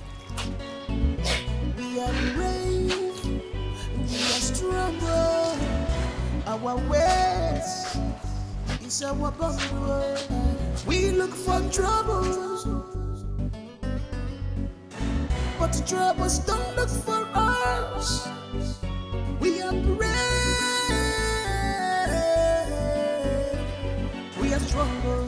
We are brave, we are strong. Oh. Our ways is our bond. Oh. We look for troubles, but troubles don't look for us. We are brave, we are strong. Oh.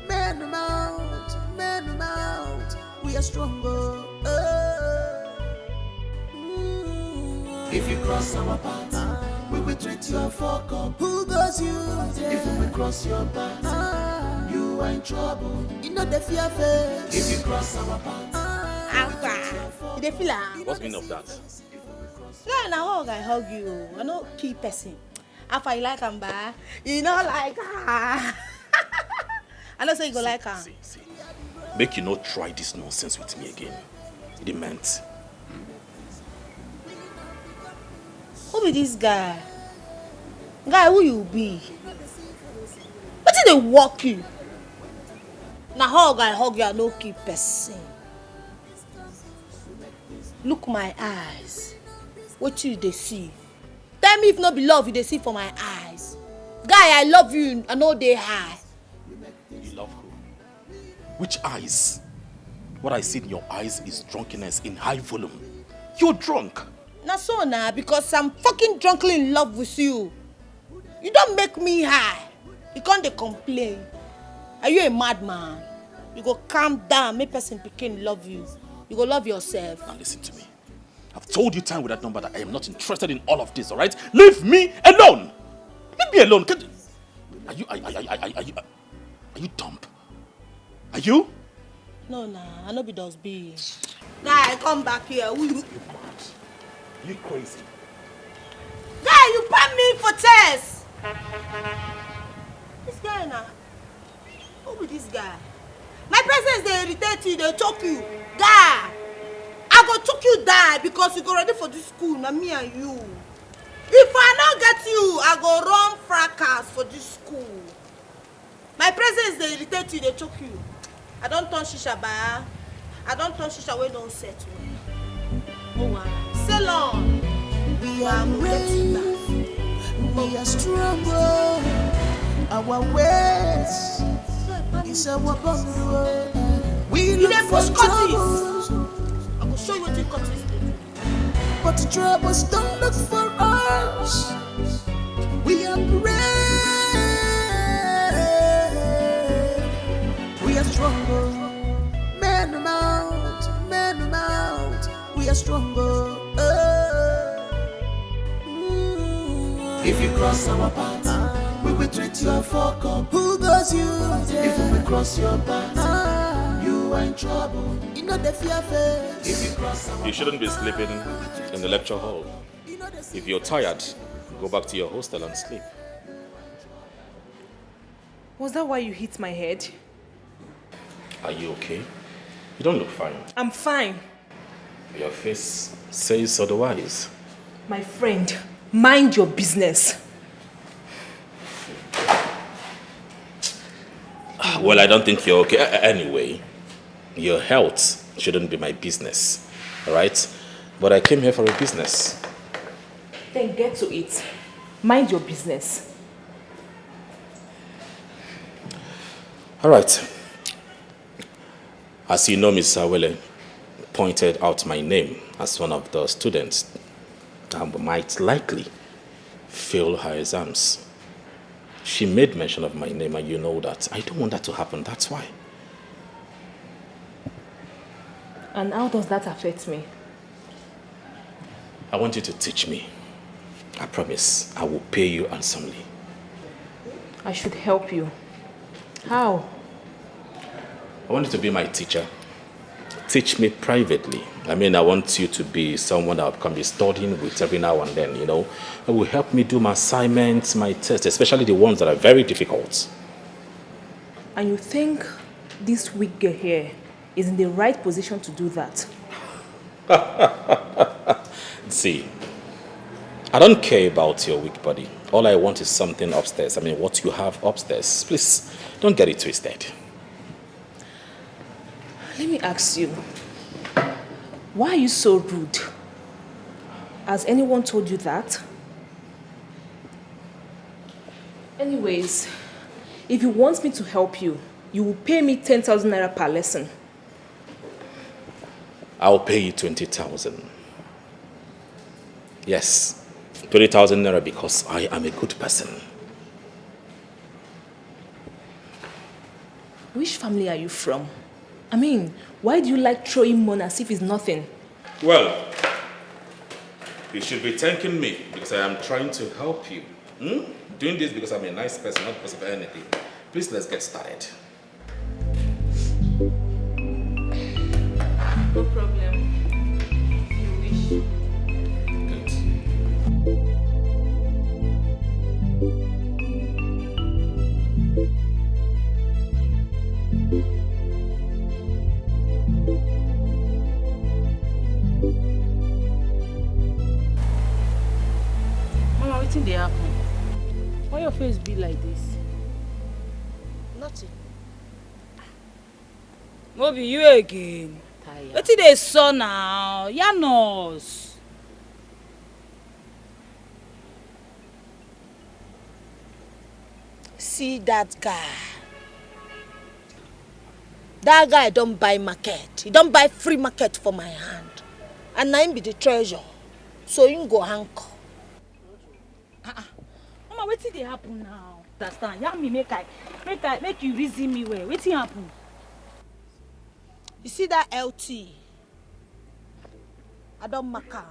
Men mount, men mount, we are strong. Oh. Oh. Mm. If you cross our path, we will treat you a fuck up. Who goes you there? If we cross your path, you are in trouble. You know the fear face. If you cross our path, Alpha, you dey feel am? What's the meaning of that? Yeah, na hug I hug you. I no kill person. Alpha, you like am, ba? You no like her. I know say you go like am. See, see. Make you no try this nonsense with me again. It meant. Who be this guy? Guy, who you be? Wetin dey work you? Na hug I hug you, I no kill person. Look my eyes. Wetin you dey see? Tell me if no be love you dey see for my eyes. Guy, I love you, I no dey high. You love who? Which eyes? What I see in your eyes is drunkenness in high volume. You're drunk. Na so na, because I'm fucking drunkly in love with you. You don make me high. You come dey complain. Are you a madman? You go calm down, make person pikin love you. You go love yourself. Now listen to me. I've told you time without number that I am not interested in all of this, all right? Leave me alone! Leave me alone! Can, are you, are, are, are, are, are you, are you dumb? Are you? No, na, I no be dustbin. Guy, come back here. Who you? You crazy? Guy, you pam me for chest. This guy na. Who be this guy? My presence dey irritate you, dey choke you. Guy, I go choke you die because you go ready for this school, na me and you. If I no get you, I go run fracas for this school. My presence dey irritate you, dey choke you. I don turn shisha ba. I don turn shisha wey don set well. Oh, wow. Sail on. We are brave, we are strong. Oh. Our ways is our bond. Oh. We You look dey for push Curtis. Troubles, I go show you wetin Curtis dey do. but troubles don't look for us. We are brave, we are strong. Oh. Men mount, men mount, we are strong. Oh. Oh. Mm. If you cross our path, we will treat you a fuck up. Who goes you there? If we cross your path, you are in trouble. You know the fear face. If you cross our You shouldn't be sleeping in the lecture hall. If you're tired, go back to your hostel and sleep. Was that why you hit my head? Are you okay? You don't look fine. I'm fine. Your face says otherwise. My friend, mind your business. Well, I don't think you're okay. A- a- anyway, your health shouldn't be my business, all right? But I came here for a business. Then get to it. Mind your business. All right. As you know, Miss Awele pointed out my name as one of the students that might likely fail her exams. She made mention of my name, and you know that. I don't want that to happen. That's why. And how does that affect me? I want you to teach me. I promise I will pay you handsomely. I should help you. How? I want you to be my teacher. Teach me privately. I mean, I want you to be someone that I can be studying with every now and then, you know. It will help me do my assignments, my tests, especially the ones that are very difficult. And you think this weak girl here is in the right position to do that? See, I don't care about your weak body. All I want is something upstairs. I mean, what you have upstairs. Please, don't get it twisted. Let me ask you, why are you so rude? Has anyone told you that? Anyways, if you want me to help you, you will pay me ten thousand naira per lesson. I'll pay you twenty thousand. Yes, twenty thousand naira because I am a good person. Which family are you from? I mean, why do you like throwing money as if it's nothing? Well, you should be thanking me because I am trying to help you. Hmm? Doing this because I'm a nice person, not because of anything. Please, let's get started. No problem. If you wish. Good. Mama, wetin dey happen? Why your face be like this? Nothing. No be you again. Tire. Wetin dey sup now? Yarn us. See that guy. That guy don buy market. He don buy free market for my hand. And na him be the treasure. So him go anchor. Ah ah. Mama, wetin dey happen now? Understand? Yarn me, make I, make I, make you reason me well. Wetin happen? You see that L T? I don mark am.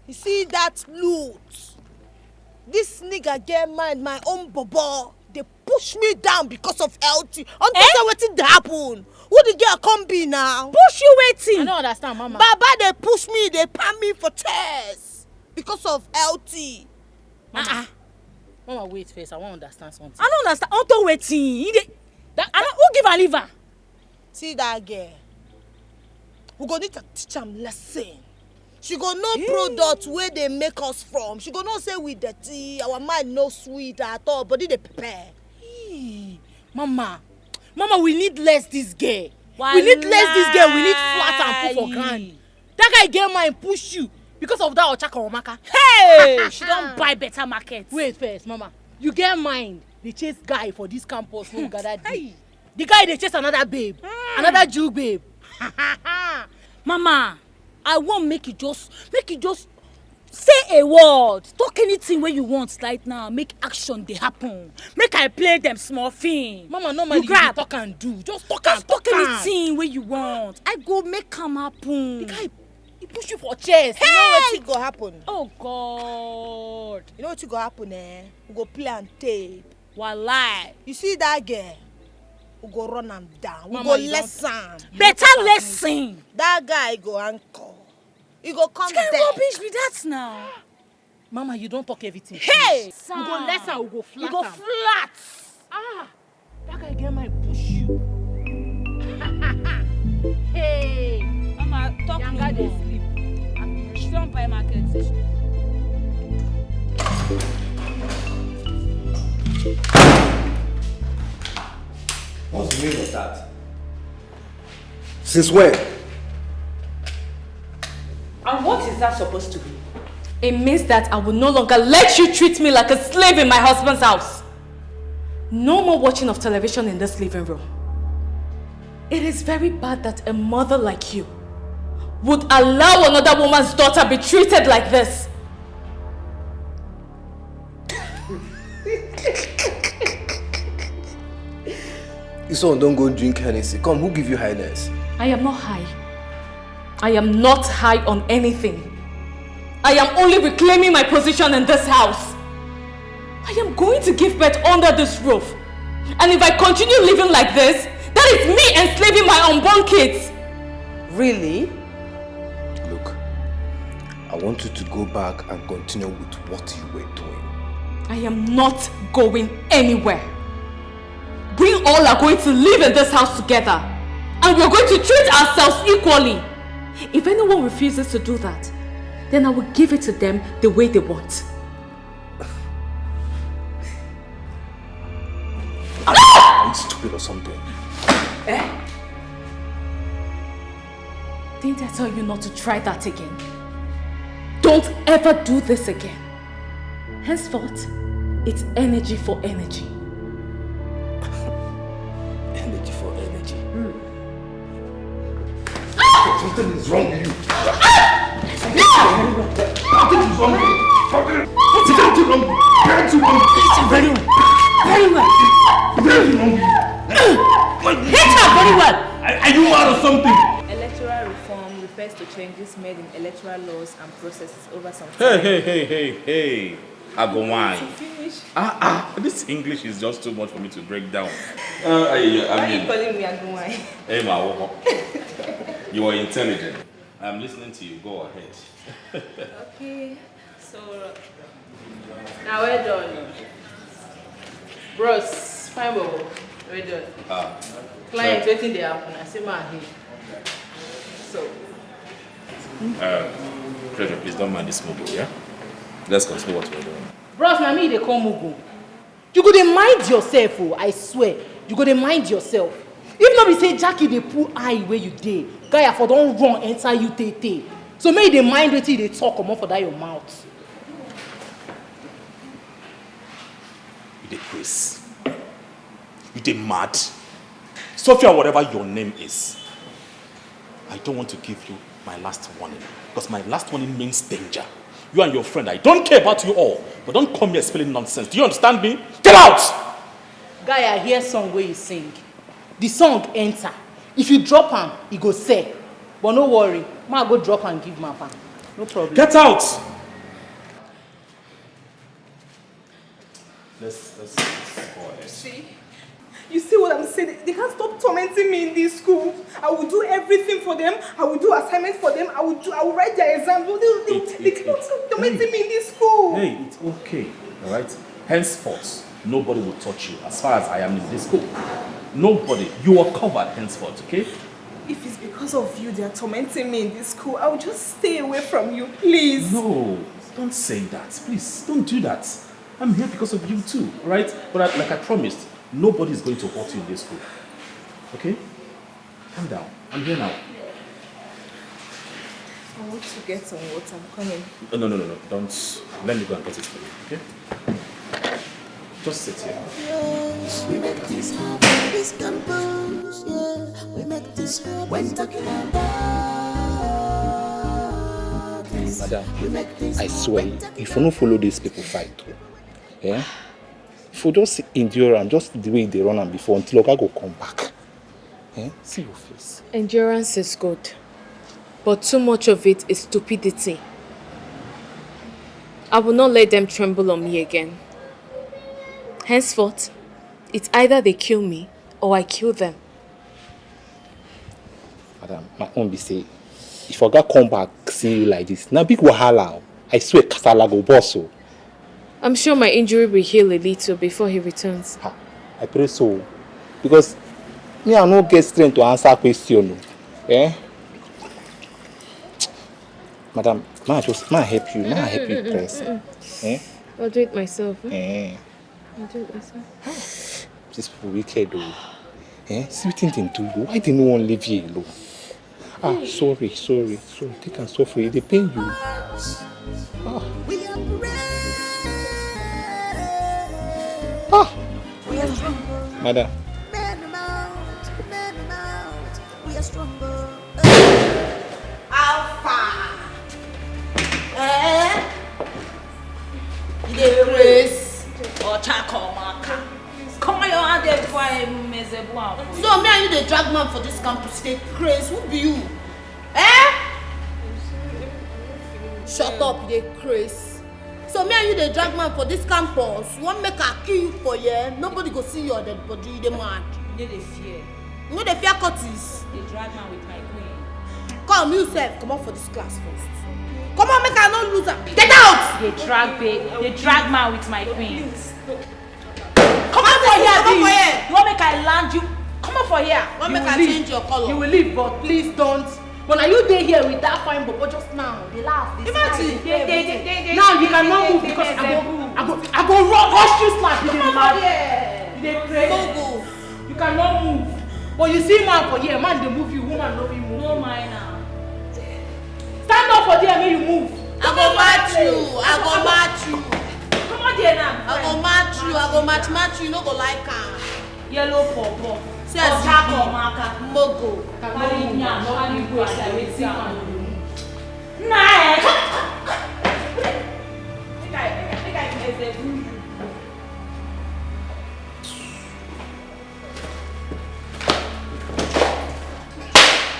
You see that loot? This nigga get mind, my own bobo. They push me down because of L T. Unto Eh? Say wetin dey happen? Who the girl come be now? Push you wetin? I don't understand, Mama. Baba, they push me, they palm me for chest because of L T. Mama, Ah, ah. Mama, wait first. I wan understand something. I don't understand. Unto wetin? He dey. That, I don't, who give her liver? See that girl. We go need to teach am lesson. She go know Hey. Product where they make us from. She go know say we dirty. Our mind no sweet at all. Body dey prepare. Hey, Mama, Mama, we need less this girl. We need less this girl. We need flat and put for ground. That guy get mind push you because of that Ochaka Omaka. Hey, she don buy better market. Wait first, Mama. You get mind. They chase guy for this campus wey we gather dey. Hey. The guy dey chase another babe, another Jew babe. Mama, I wan make you just, make you just say a word, talk anything wey you want right now, make action dey happen. Make I play them small film. Mama, normally you dey talk and do. Just talk and talk. Just talk anything wey you want. I go make am happen. The guy, he push you for chest. Hey! You know wetin go happen? Oh God. You know wetin go happen, eh? We go play and tape. Walai. You see that girl? We go run am down. We Mama, go you don lesson. Better lesson. That guy go anchor. He go come Which kind dead. Rubbish be that now? Mama, you don talk everything. Hey! Finish. We go lesson, we go flat. We go am. Flat. Ah, that guy get mind push you. Hey. Mama, talk Yanga no dey more. Sleep. She don buy market. Say she. What's the meaning of that? Since when? And what is that supposed to be? It means that I will no longer let you treat me like a slave in my husband's house. No more watching of television in this living room. It is very bad that a mother like you would allow another woman's daughter be treated like this. This one don't go drink Hennessy. Come, who give you highness? I am not high. I am not high on anything. I am only reclaiming my position in this house. I am going to give birth under this roof. And if I continue living like this, that is me enslaving my unborn kids. Really? Look, I want you to go back and continue with what you were doing. I am not going anywhere. We all are going to live in this house together, and we're going to treat ourselves equally. If anyone refuses to do that, then I will give it to them the way they want. Are you stupid or something? Eh? Didn't I tell you not to try that again? Don't ever do this again. Henceforth, it's energy for energy. Energy for energy. Something is wrong with you. Something is wrong with you. Something is wrong with you. Very well. Very well. Something is wrong with you. Hit her very well. Are, are you mad or something? Electoral reform refers to changes made in electoral laws and processes over some time. Hey, hey, hey, hey, hey. I go wine. Finish. Ah, ah, this English is just too much for me to break down. Uh, I, I Why are you mean, calling me Agunwai? Emma, you are intelligent. I'm listening to you. Go ahead. Okay, so now we're done. Bros, fine, bro. We're done. Ah, client, so wetin dey happen? I say, man, here. So, uh, Treasure, please don't mind this mobile, yeah? Let's continue what we're doing. Bros, na me dey call mugu. You go dey mind yourself o, I swear. You go dey mind yourself. If no be say Jackie dey pull eye where you dey, guy, I for don run enter you tey tey. So make you dey mind wetin you dey talk comot for that your mouth. You dey craze. You dey mad. Sophia, whatever your name is, I don't want to give you my last warning, because my last warning means danger. You and your friend, I don't care about you all, but don't come here spilling nonsense. Do you understand me? Get out! Guy, I hear song wey you sing. The song enter. If you drop am, e go sell. But no worry, ma go drop am give Mapa. No problem. Get out! Let's, let's, let's go ahead. See? You see what I'm saying? They can't stop tormenting me in this school. I will do everything for them. I will do assignments for them. I will do. I will write their exam. They, they, It, they it, cannot it, stop tormenting hey. me in this school. Hey, it's okay, all right? Henceforth, nobody will touch you as far as I am in this school. Nobody. You are covered henceforth, okay? If it's because of you they are tormenting me in this school, I'll just stay away from you, please. No, don't say that. Please, don't do that. I'm here because of you too, all right? But I, like I promised, nobody is going to hurt you in this school. Okay? Calm down. I'm here now. I want to get some water. I'm coming. No, no, no, no, no. Don't. Let me go and get it for you, okay? Just sit here. Yes, we make this happen. This campus, yeah. We make this happen. When talking about this, Madam, we make this I swear, happen. If you no follow these people fight, eh? If you just endure am, just the way they run am before, until Oga go come back. Eh? See your face. Endurance is good, but too much of it is stupidity. I will not let them tremble on me again. Henceforth, it's either they kill me or I kill them. Madam, my own be say, if Oga come back see you like this, na big wahala o. I swear, kasala go burst o. I'm sure my injury will heal a little before he returns. Ha, I pray so. Because me, I no get strength to answer question o. Eh? Madam, ma just, ma help you, ma help you press. Eh? I'll do it myself. Eh? Eh? I'll do it myself. These people wicked o. Eh? See wetin dem do you. Why dem no wan leave you alone? Ah, sorry, sorry, sorry. Take am suffer. E dey pain you. Ah. Ah. Madam. How far? Eh? You dey craze or charcoal marker? Come on, your hand there before I mess up one for you. So me and you dey drag man for this campus, you dey craze. Who be you? Eh? Shut up, you dey craze. So me and you dey drag man for this campus. You wan make I kill you for here? Nobody go see your dead body. You dey mad? You no dey fear. You no dey fear Curtis? Dey drag man with my queen. Come, you sef, comot for this class first. Comot, make I no lose am. Get out! Dey drag babe. Dey drag man with my queen. Come out for here, come for here. You wan make I land you? Come out for here. Wan make I change your color? You will leave, but please don't. But now you dey here with that fine bobo just now. Dey laugh, dey smile, dey do everything. Now you cannot move because I go, I go, I go ru-, rush you slap. You dey mad? You dey craze. You cannot move. But you see man for here, man dey move you, woman no fit move you. No mind am. Stand up for there, make you move. I go match you. I go match you. Come on there now. I go match you. I go match, match you. You no go like am. Yellow pawpaw. See as you be. Mogo. Carry nyash, carry waist like wetin man dey do. Nah, eh. Make I, make I, make I interview you.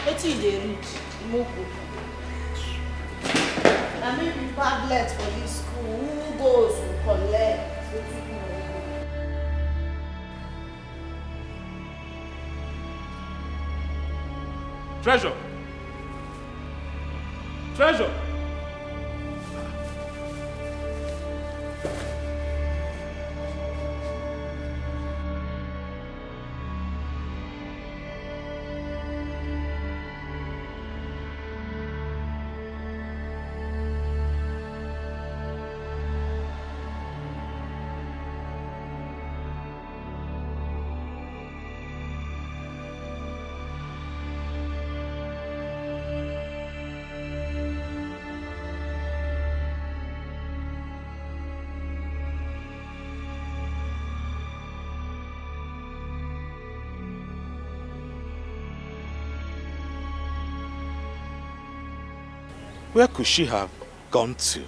Wetin you dey read? Mogo. Na me be padlet for this school. Who goes to collect? Wetin you wan do? Treasure! Treasure! Where could she have gone to?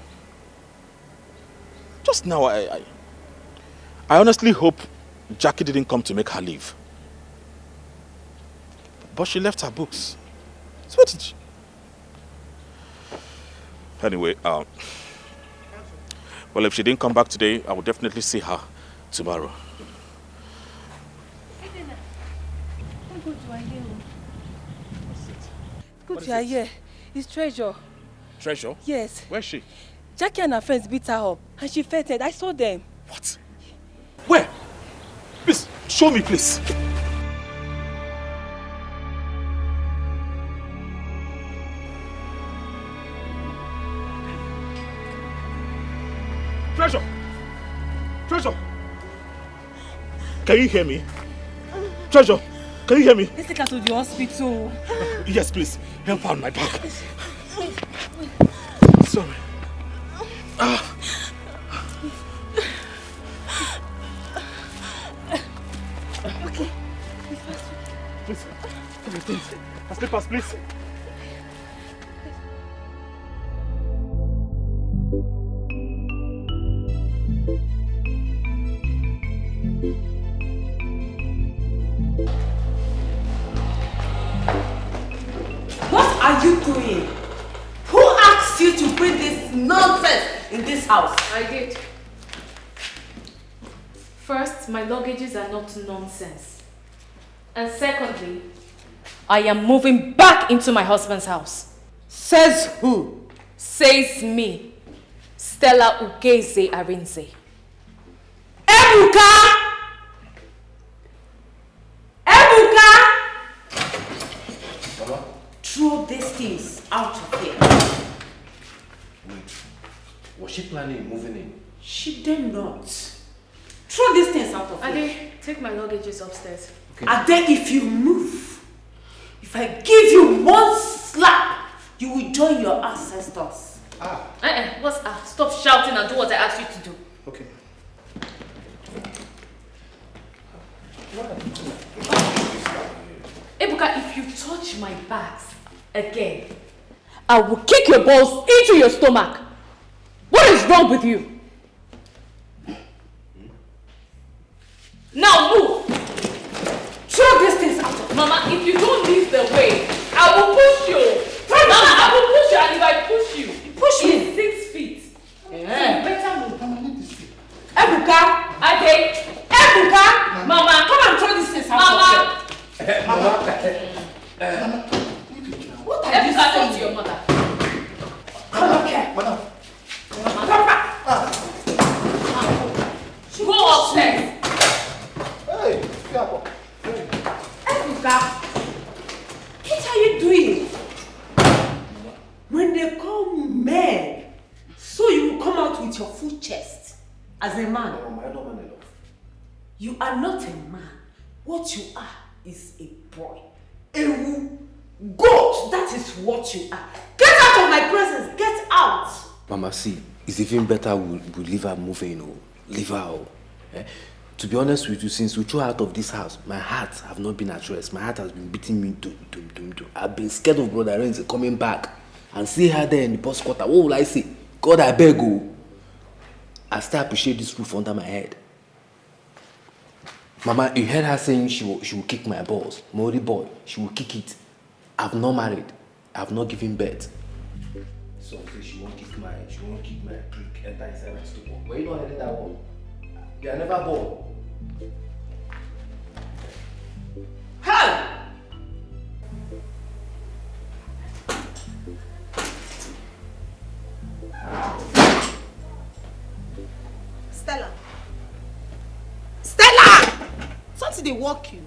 Just now, I, I, I honestly hope Jackie didn't come to make her leave. But she left her books. So what did she? Anyway, um, well, if she didn't come back today, I will definitely see her tomorrow. Good, you are here. What is it? It's Treasure. Treasure? Yes. Where's she? Jackie and her friends beat her up, and she fainted. I saw them. What? Where? Please, show me, please. Treasure! Treasure! Can you hear me? Treasure, can you hear me? Let's take her to the hospital. Yes, please. Help her on my back. Sorry. Ah. Okay. Please, take your things. Her slippers, please. What are you doing? Who asked you to bring this nonsense in this house? I did. First, my luggages are not nonsense. And secondly, I am moving back into my husband's house. Says who? Says me, Stella Ugeze Arinze. Ebuka! Ebuka! Mama? Throw these things out of here. Wait, was she planning moving in? She dare not. Throw these things out of here. Ade, take my luggages upstairs. And then if you move, if I give you one slap, you will join your ancestors. Ah. Eh, eh, what's ah? Stop shouting and do what I asked you to do. Okay. Ebuka, if you touch my bags again, I will kick your balls into your stomach. What is wrong with you? Now move. Throw these things out of Mama, if you don't leave the way, I will push you. Mama, I will push you, and if I push you, push me six feet. Eh. So you better move. Mama, leave this thing. Ebuka, Ade, Ebuka, Mama, come and throw these things out of here. Mama. Eh, Mama. Mama, leave it now. What are you saying? Ebuka, go to your mother. Come up here. Madam. Go upstairs. Hey, Fiabo. Hey. Ebuka, what are you doing? When they call men, so you will come out with your full chest as a man. No, I don't want a lot. You are not a man. What you are is a boy. A wo-, goat, that is what you are. Get out of my presence. Get out. Mama, see, it's even better we, we leave her moving, you know. Leave her, oh. Eh? To be honest with you, since we threw her out of this house, my heart have not been at rest. My heart has been beating me, dum, dum, dum, dum. I've been scared of Brother Renzi coming back and see her there in the post quarter. What will I say? God, I beg, oh. I still appreciate this roof under my head. Mama, you heard her saying she will, she will kick my balls. Mori boy, she will kick it. I've not married. I've not given birth. So say she won't kick my, she won't kick my prick, enter inside my stomach. Were you not hearing that one? You are never born. Hey! Stella. Stella! Something dey work you.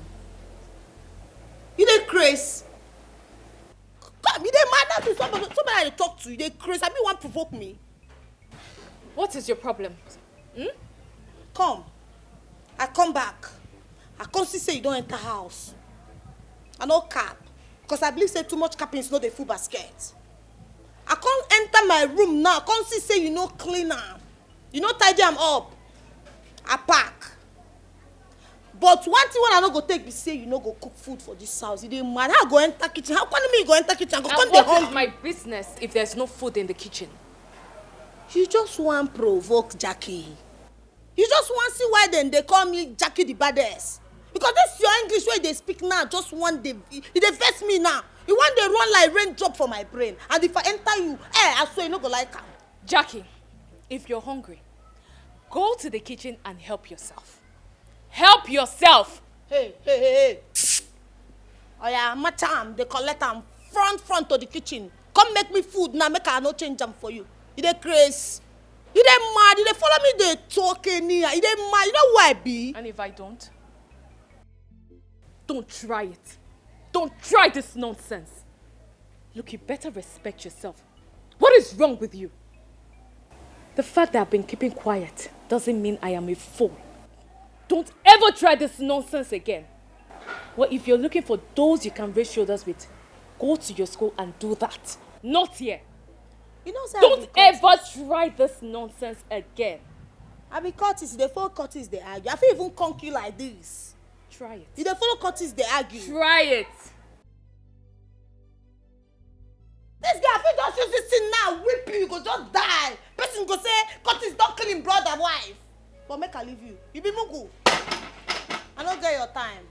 You dey craze. Come, you dey mad now to somebody, somebody I dey talk to. You dey craze. Abi you wan provoke me? What is your problem? Hmm? Come. I come back. I come see say you don enter house. I no cap. Because I believe say too much cappings no dey full basket. I come enter my room now. I come see say you no clean am. You no tidy am up. I pack. But one thing wey I no go take be say you no go cook food for this house. You dey mad. How I go enter kitchen? How come me go enter kitchen? I go come dey hungry. And what is my business if there's no food in the kitchen? You just wan provoke Jackie. You just wan see why dem dey call me Jackie the baddest. Because this your English wey you dey speak now just wan dey, e dey vex me now. E wan dey run like raindrop for my brain. And if I enter you, eh, I swear you no go like am. Jackie, if you're hungry, go to the kitchen and help yourself. Help yourself! Hey, hey, hey, hey. Oya, match am, dey collect am front front to the kitchen. Come make me food now, make I no change am for you. You dey craze. You dey mad, you dey follow me dey talk anyhow. You dey mad, you know who I be? And if I don't? Don't try it. Don't try this nonsense. Look, you better respect yourself. What is wrong with you? The fact that I've been keeping quiet doesn't mean I am a fool. Don't ever try this nonsense again. Well, if you're looking for those you can raise shoulders with, go to your school and do that. Not here. You know, say I be cultist. Don't ever try this nonsense again. I be cultist, you dey follow cultist dey argue. I fit even conk you like this. Try it. You dey follow cultist dey argue. Try it. This girl fit just use this thing now, whip you, you go just die. Person go say, cultist don kill him brother wife. But make I leave you. You be mugu. I no get your time.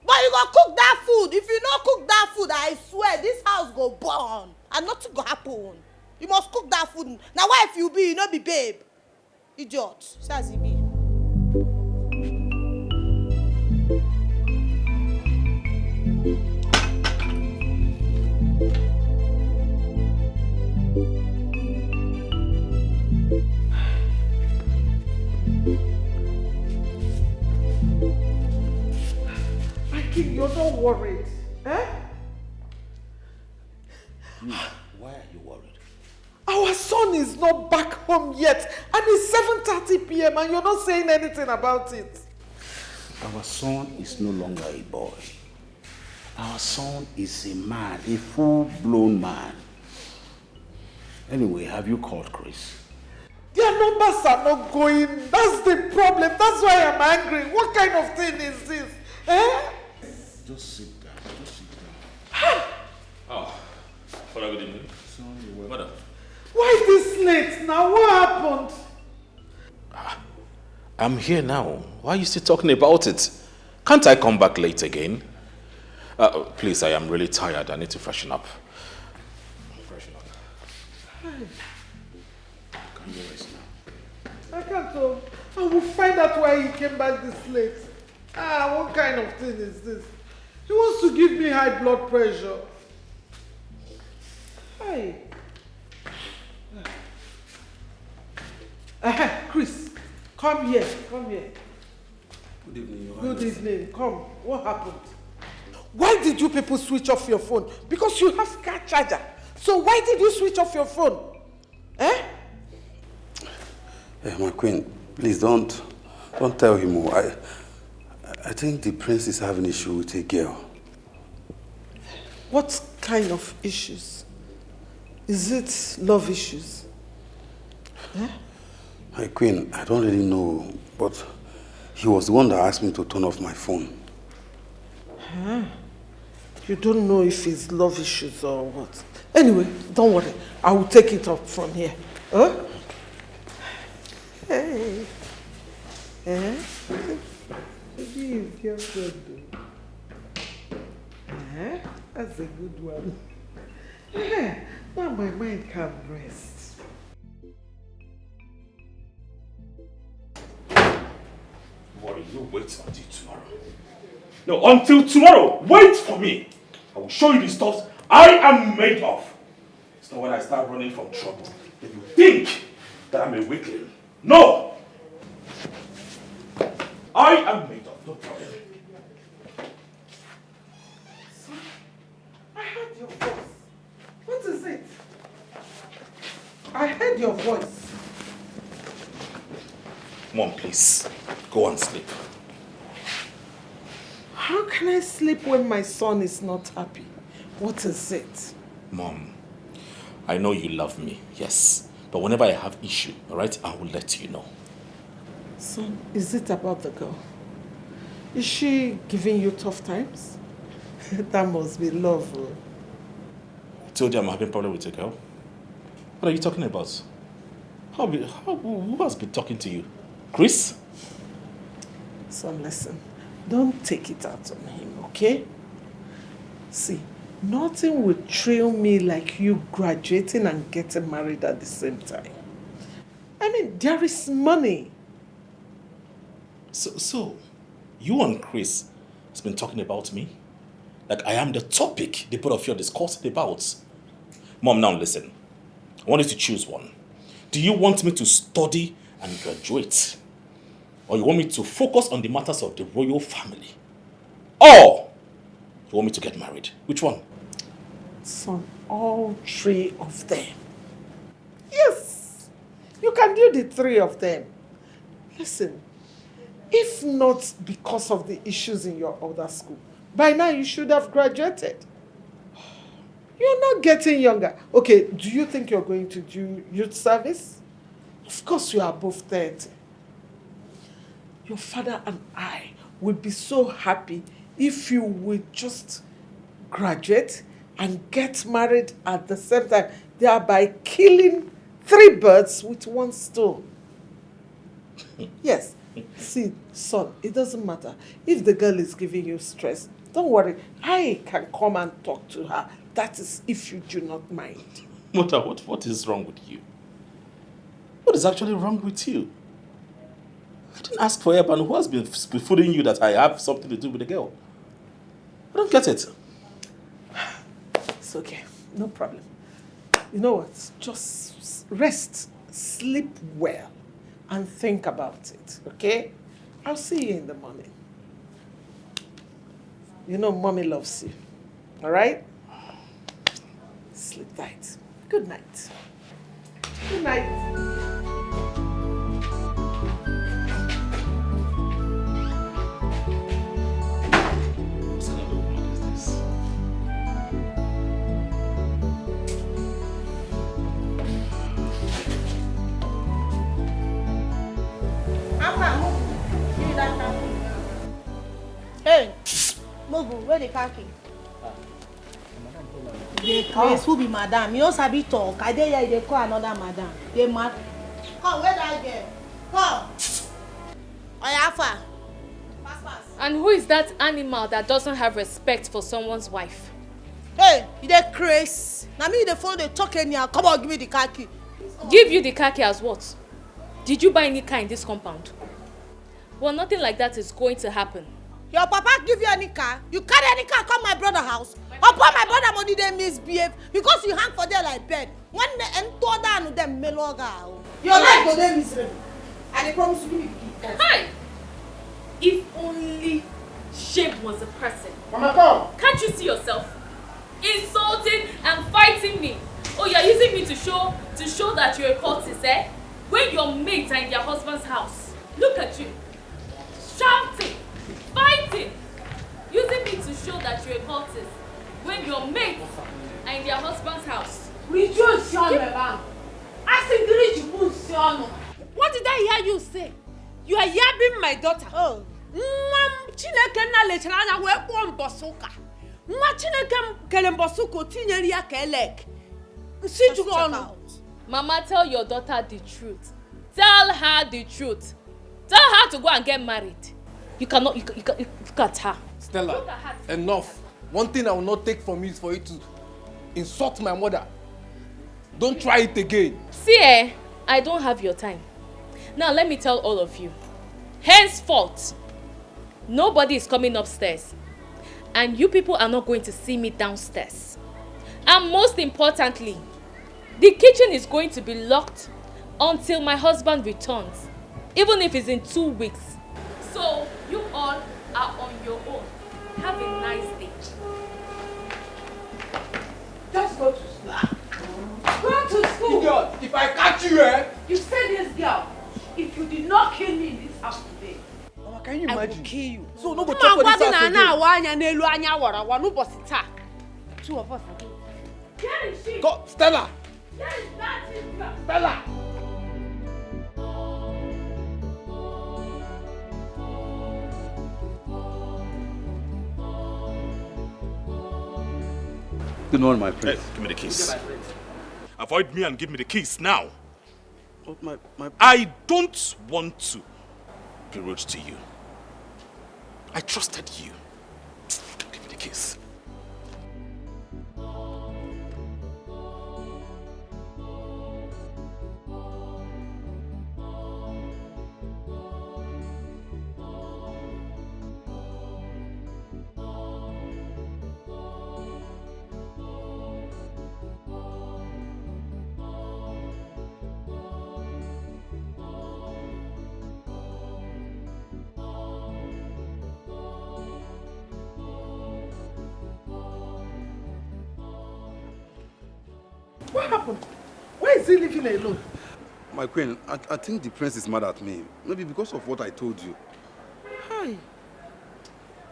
But you go cook that food. If you no cook that food, I swear this house go burn. And nothing go happen. You must cook that food. Na wife you be, you no be babe. Idiot. See as e be. My king, you're not worried, eh? You, why are you worried? Our son is not back home yet, and it's seven thirty p m and you're not saying anything about it. Our son is no longer a boy. Our son is a man, a full-blown man. Anyway, have you called Chris? Their numbers are not going. That's the problem. That's why I'm angry. What kind of thing is this? Eh? Just sit down. Just sit down. Oh, Father, good evening. Sorry, well. Mother. Why this late now? What happened? I'm here now. Why are you still talking about it? Can't I come back late again? Uh, please, I am really tired. I need to freshen up. Freshen up. Can you rest now? I can't. Oh. I will find out why he came back this late. Ah, what kind of thing is this? He wants to give me high blood pressure. Hey. Uh-huh, Chris, come here, come here. Good evening, Your Good Highness. Evening. Come. What happened? Why did you people switch off your phone? Because you have car charger. So why did you switch off your phone? Eh? Eh, my queen, please don't don't tell him. Oh. I I think the prince is having issue with a girl. What kind of issues? Is it love issues? Eh? My queen, I don't really know, but he was the one that asked me to turn off my phone. Huh? You don't know if it's love issues or what. Anyway, don't worry. I will take it up from here. Huh? Hey. Eh? Maybe his girlfriend, though. Eh? That's a good one. Eh, now my mind can rest. Worry, you wait until tomorrow. No, until tomorrow, wait for me. I will show you the stuff I am made of. It's not when I start running from trouble that you think that I'm a weakling. No! I am made of, no problem. I heard your voice. What is it? I heard your voice. Mom, please, go and sleep. How can I sleep when my son is not happy? What is it? Mom, I know you love me, yes. But whenever I have issue, all right, I will let you know. So, is it about the girl? Is she giving you tough times? That must be love. Oh. I told you I'm having problem with a girl. What are you talking about? How, how, who has been talking to you? Chris? So listen, don't take it out on him, okay? See, nothing will thrill me like you graduating and getting married at the same time. I mean, there is money. So, so you and Chris has been talking about me? Like I am the topic the both of you are discussing about. Mom, now listen. I want you to choose one. Do you want me to study and graduate? Or you want me to focus on the matters of the royal family? Or you want me to get married? Which one? Son, all three of them. Yes! You can do the three of them. Listen, if not because of the issues in your other school, by now you should have graduated. You're not getting younger. Okay, do you think you're going to do youth service? Of course you are above thirty. Your father and I will be so happy if you will just graduate and get married at the same time, thereby killing three birds with one stone. Yes. See, son, it doesn't matter. If the girl is giving you stress, don't worry. I can come and talk to her. That is if you do not mind. Mother, what, what is wrong with you? What is actually wrong with you? I didn't ask for help, and who has been spoon-feeding you that I have something to do with the girl? I don't get it. It's okay. No problem. You know what? Just rest, sleep well, and think about it, okay? I'll see you in the morning. You know mommy loves you, all right? Sleep tight. Good night. Good night. Hey, Mogu, where the car key? Dey craze, who be madam? You no sabi talk. I dey here, you dey call another madam. Dey mad. Come, where that girl? Come. Oya, how far? Pass, pass. And who is that animal that doesn't have respect for someone's wife? Hey, you dey craze. Na me you dey follow dey talk anyhow. Come on, give me the car key. Give you the car key as what? Did you buy any car in this compound? Well, nothing like that is going to happen. Your papa give you any car? You carry any car come my brother house? Upon my brother money dey misbehave because you hang for there like bird. When the end to down dem meloga. Your life go dey miserable. I dey promise you, give me the key first. Hi! If only shame was a person. Mama, come. Can't you see yourself? Insulting and fighting me. Oh, you're using me to show to show that you're a cultist, eh? When your mates are in their husband's house, look at you. Shouting, fighting, using me to show that you're a cultist. When your mates are in their husband's house. Rejoice, Sean, my bank. Asị gịrị jikwu nsị ọnụ. What did I hear you say? You are yabbing my daughter. Oh. Nwa m Chineke nna lechara anya wee kpọọ mbọsị ụka. Nwa Chineke m kere mbọsị ụka o tinyere ya ka elek. Nsị juru ọnụ. Mama, tell your daughter the truth. Tell her the truth. Tell her to go and get married. You cannot, you, ca- you, ca- you look at her. Stella, look at her. Enough. One thing I will not take from you is for you to insult my mother. Don't try it again. See, eh, I don't have your time. Now, let me tell all of you. Henceforth, nobody is coming upstairs. And you people are not going to see me downstairs. And most importantly, the kitchen is going to be locked until my husband returns, even if it's in two weeks. So, you all are on your own. Have a nice day. Just go to school. Go to school. Idiot, if I catch you, eh? You see this girl, if you did not kill me in this house today, Mama, can you imagine? I will kill you. So no go chop for this house again. Mma, ngwa gị na na-awa anya n'elu anya wara awa n'ụbọchị taa. Two of us are going. Where is she? Go, Stella. Where is that thing? Stella. Good morning, my prince. Hey, give me the keys. Avoid me and give me the keys now. But my, my I don't want to be rude to you. I trusted you. Give me the keys. What happened? Why is he living alone? My queen, I, I think the prince is mad at me. Maybe because of what I told you. Hi.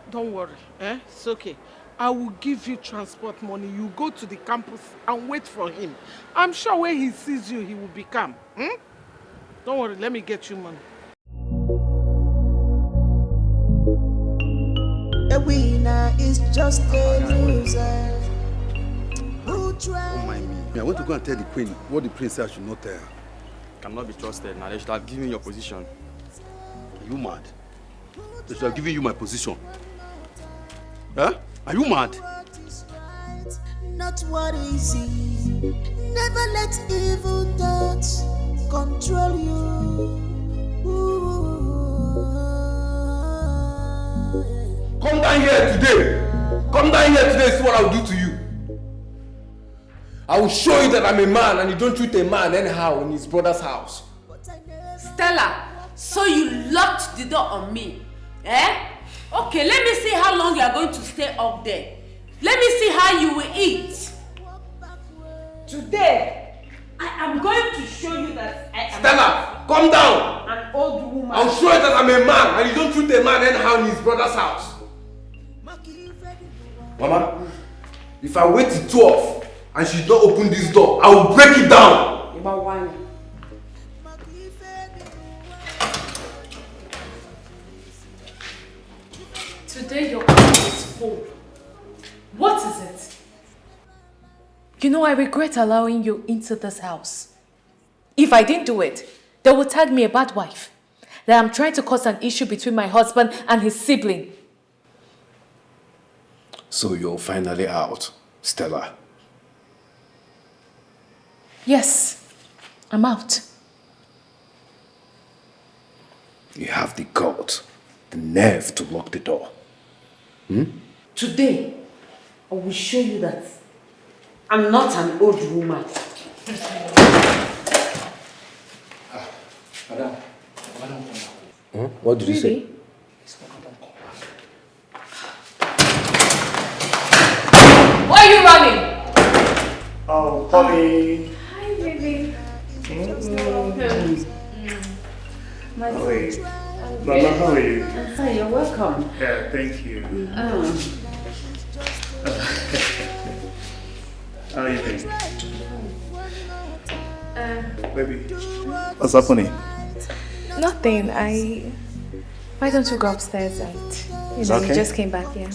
Don't worry, eh? It's okay. I will give you transport money. You go to the campus and wait for him. I'm sure when he sees you, he will be calm. Hmm? Don't worry, let me get you money. A winner is just a loser who tries. Oh my me. Me, I want to go and tell the queen what the prince said I should not tell her. Cannot be trusted. Now they should have given your position. Are you mad? They should have given you my position. Huh? Are you mad? Not what is easy. Never let evil thoughts control you. Ooh. Come down here today. Come down here today, see what I'll do to you. I will show you that I'm a man and you don't treat a man anyhow in his brother's house. Stella, so you locked the door on me, eh? Okay, let me see how long you are going to stay up there. Let me see how you will eat. Today, I am going to show you that I am Stella, come down. An old woman. I'll show you that I'm a man and you don't treat a man anyhow in his brother's house. Mama, if I wait till twelve and she don't open this door, I will break it down. Ịgbawa anya. Today your cup is full. What is it? You know, I regret allowing you into this house. If I didn't do it, they would tag me a bad wife. That I'm trying to cause an issue between my husband and his sibling. So you're finally out, Stella? Yes, I'm out. You have the guts, the nerve to lock the door. Hmm? Today, I will show you that I'm not an old woman. Madam, madam, come back. Hmm? What did you say? Why are you running? Oh, Polly. Hi, baby. Mm. My How are you? Mama, how are you? I'm fine, you're welcome. Yeah, thank you. Mm. How are you doing? Uh, Baby, what's happening? Nothing. I. Why don't you go upstairs and, you It's know, okay. You just came back here.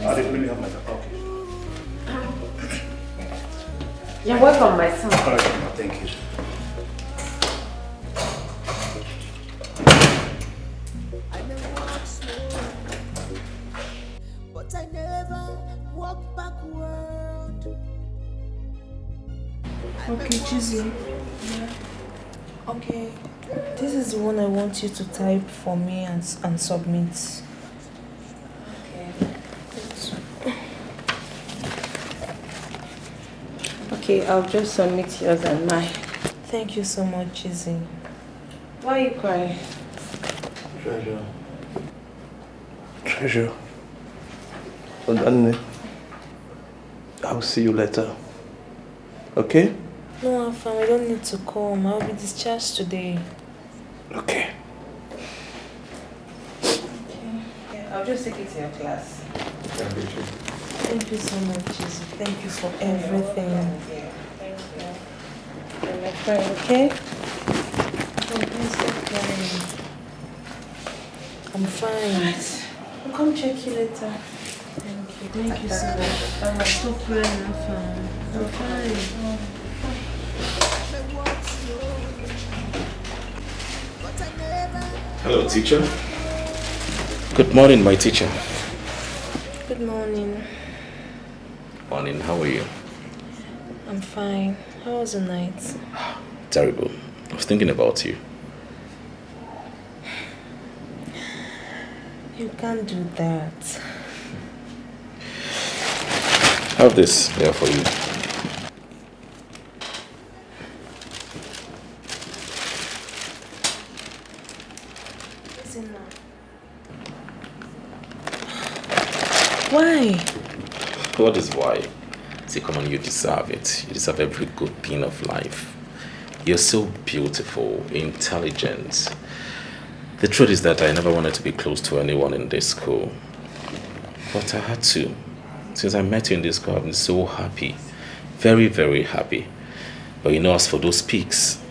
I'll let me have my cup. Okay. You're welcome, my son. All right, Mama, thank you. But I never walk backward. Okay, Chizzy. Okay. This is the one I want you to type for me and, and submit. Okay, I'll just submit yours and mine. Thank you so much, Chizzy. Why are you crying? Treasure. Treasure. I'll see you later. Okay? No, Afam, I don't need to come. I'll be discharged today. Okay. Yeah, I'll just take it to your class. Thank you so much, Jesus. Thank you for everything. Yeah, thank you. You're my friend, okay? Oh, please stop crying. I'm fine. Right. I'll come check you later. Thank you. Thank you so much. Stop crying, Afam. I'm fine. Hello, teacher. Good morning, my teacher. Good morning. Morning, how are you? I'm fine. How was the night? Terrible. I was thinking about you. You can't do that. Have this here for you. Why? What is why? See, come on, you deserve it. You deserve every good thing of life. You're so beautiful, intelligent. The truth is that I never wanted to be close to anyone in this school. But I had to. Since I met you in this school, I've been so happy. Very, very happy. But you know, as for those pigs,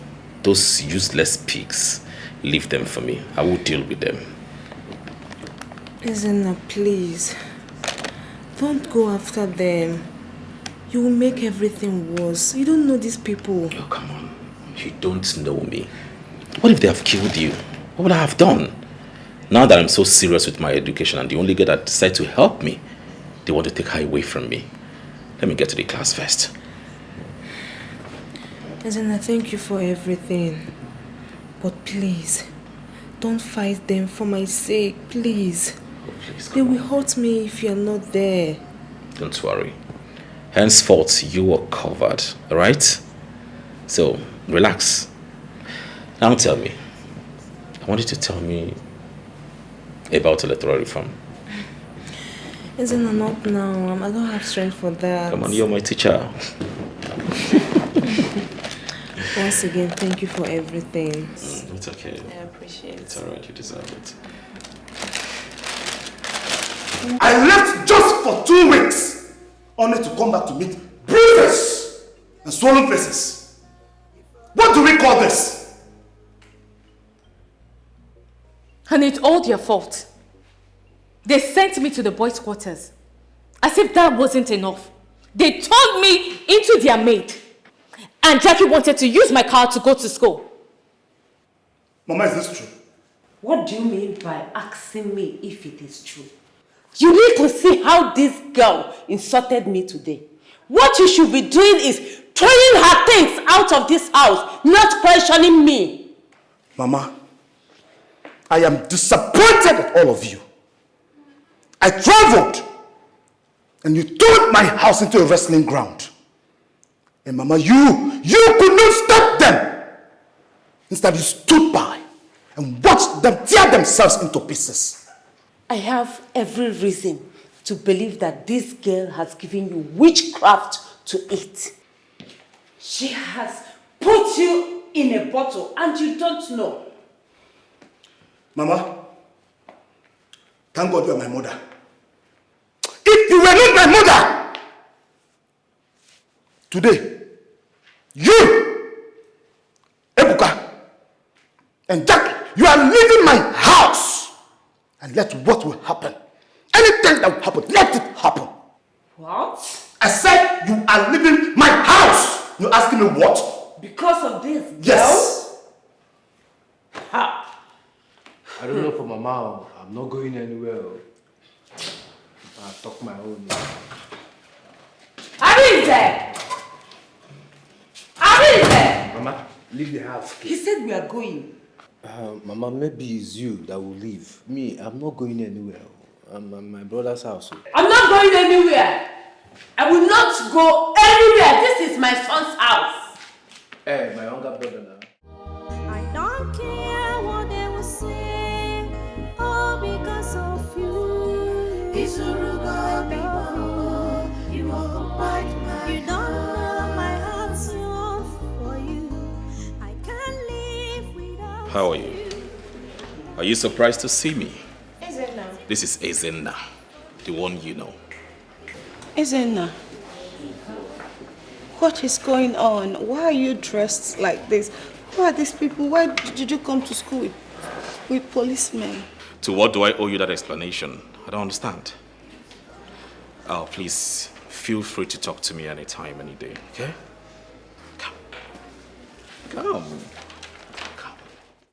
those useless pigs, leave them for me. I will deal with them. Ezenna, please. Don't go after them. You will make everything worse. You don't know these people. Oh, come on. You don't know me. What if they have killed you? What would I have done? Now that I'm so serious with my education and the only girl that decided to help me, they want to take her away from me. Let me get to the class first. Ezenna, thank you for everything. But please, don't fight them for my sake, please. Oh, please, They come will on. Hurt me if you're not there. Don't worry. Henceforth, you are covered, alright? So, relax. Now tell me. I want you to tell me about electoral reform. Ezenna, not now. Um, I don't have strength for that. Come on, you're my teacher. Once again, thank you for everything. Mm, it's okay. I appreciate It's it. Alright, you deserve it. I left just for two weeks, only to come back to meet bruises and swollen faces. What do we call this? And it's all their fault. They sent me to the boys' quarters. As if that wasn't enough, they turned me into their maid. And Jackie wanted to use my car to go to school. Mama, is this true? What do you mean by asking me if it is true? You need to see how this girl insulted me today. What you should be doing is throwing her things out of this house, not questioning me. Mama, I am disappointed at all of you. I traveled and you turned my house into a wrestling ground. And Mama, you, you could not stop them. Instead, you stood by and watched them tear themselves into pieces. I have every reason to believe that this girl has given you witchcraft to eat. She has put you in a bottle and you don't know. Mama, thank God you are my mother. If you were not my mother, today, you, Ebuka, and Jack, you are leaving my house. And let what will happen, anything that will happen, let it happen. What? I said you are leaving my house. You asking me what? Because of this girl? Yes. Ha! I don't know for Mama. I'm not going anywhere. I talk my own. Arinze! Arinze! Mama, leave the house. He said we are going. Uh, Mama, maybe it's you that will leave. Me, I'm not going anywhere. I'm at my brother's house. I'm not going anywhere. I will not go anywhere. This is my son's house. Eh, my younger brother now. I don't care what they will say, all because of you. Izurugo people, you occupy my You don't know my heart's love for you. I can't live without How are you? Are you surprised to see me? Ezenna. This is Ezenna, the one you know. Ezenna, what is going on? Why are you dressed like this? Who are these people? Why did you come to school with, with policemen? To what do I owe you that explanation? I don't understand. Oh, please, feel free to talk to me anytime, any day, okay? Come. Come.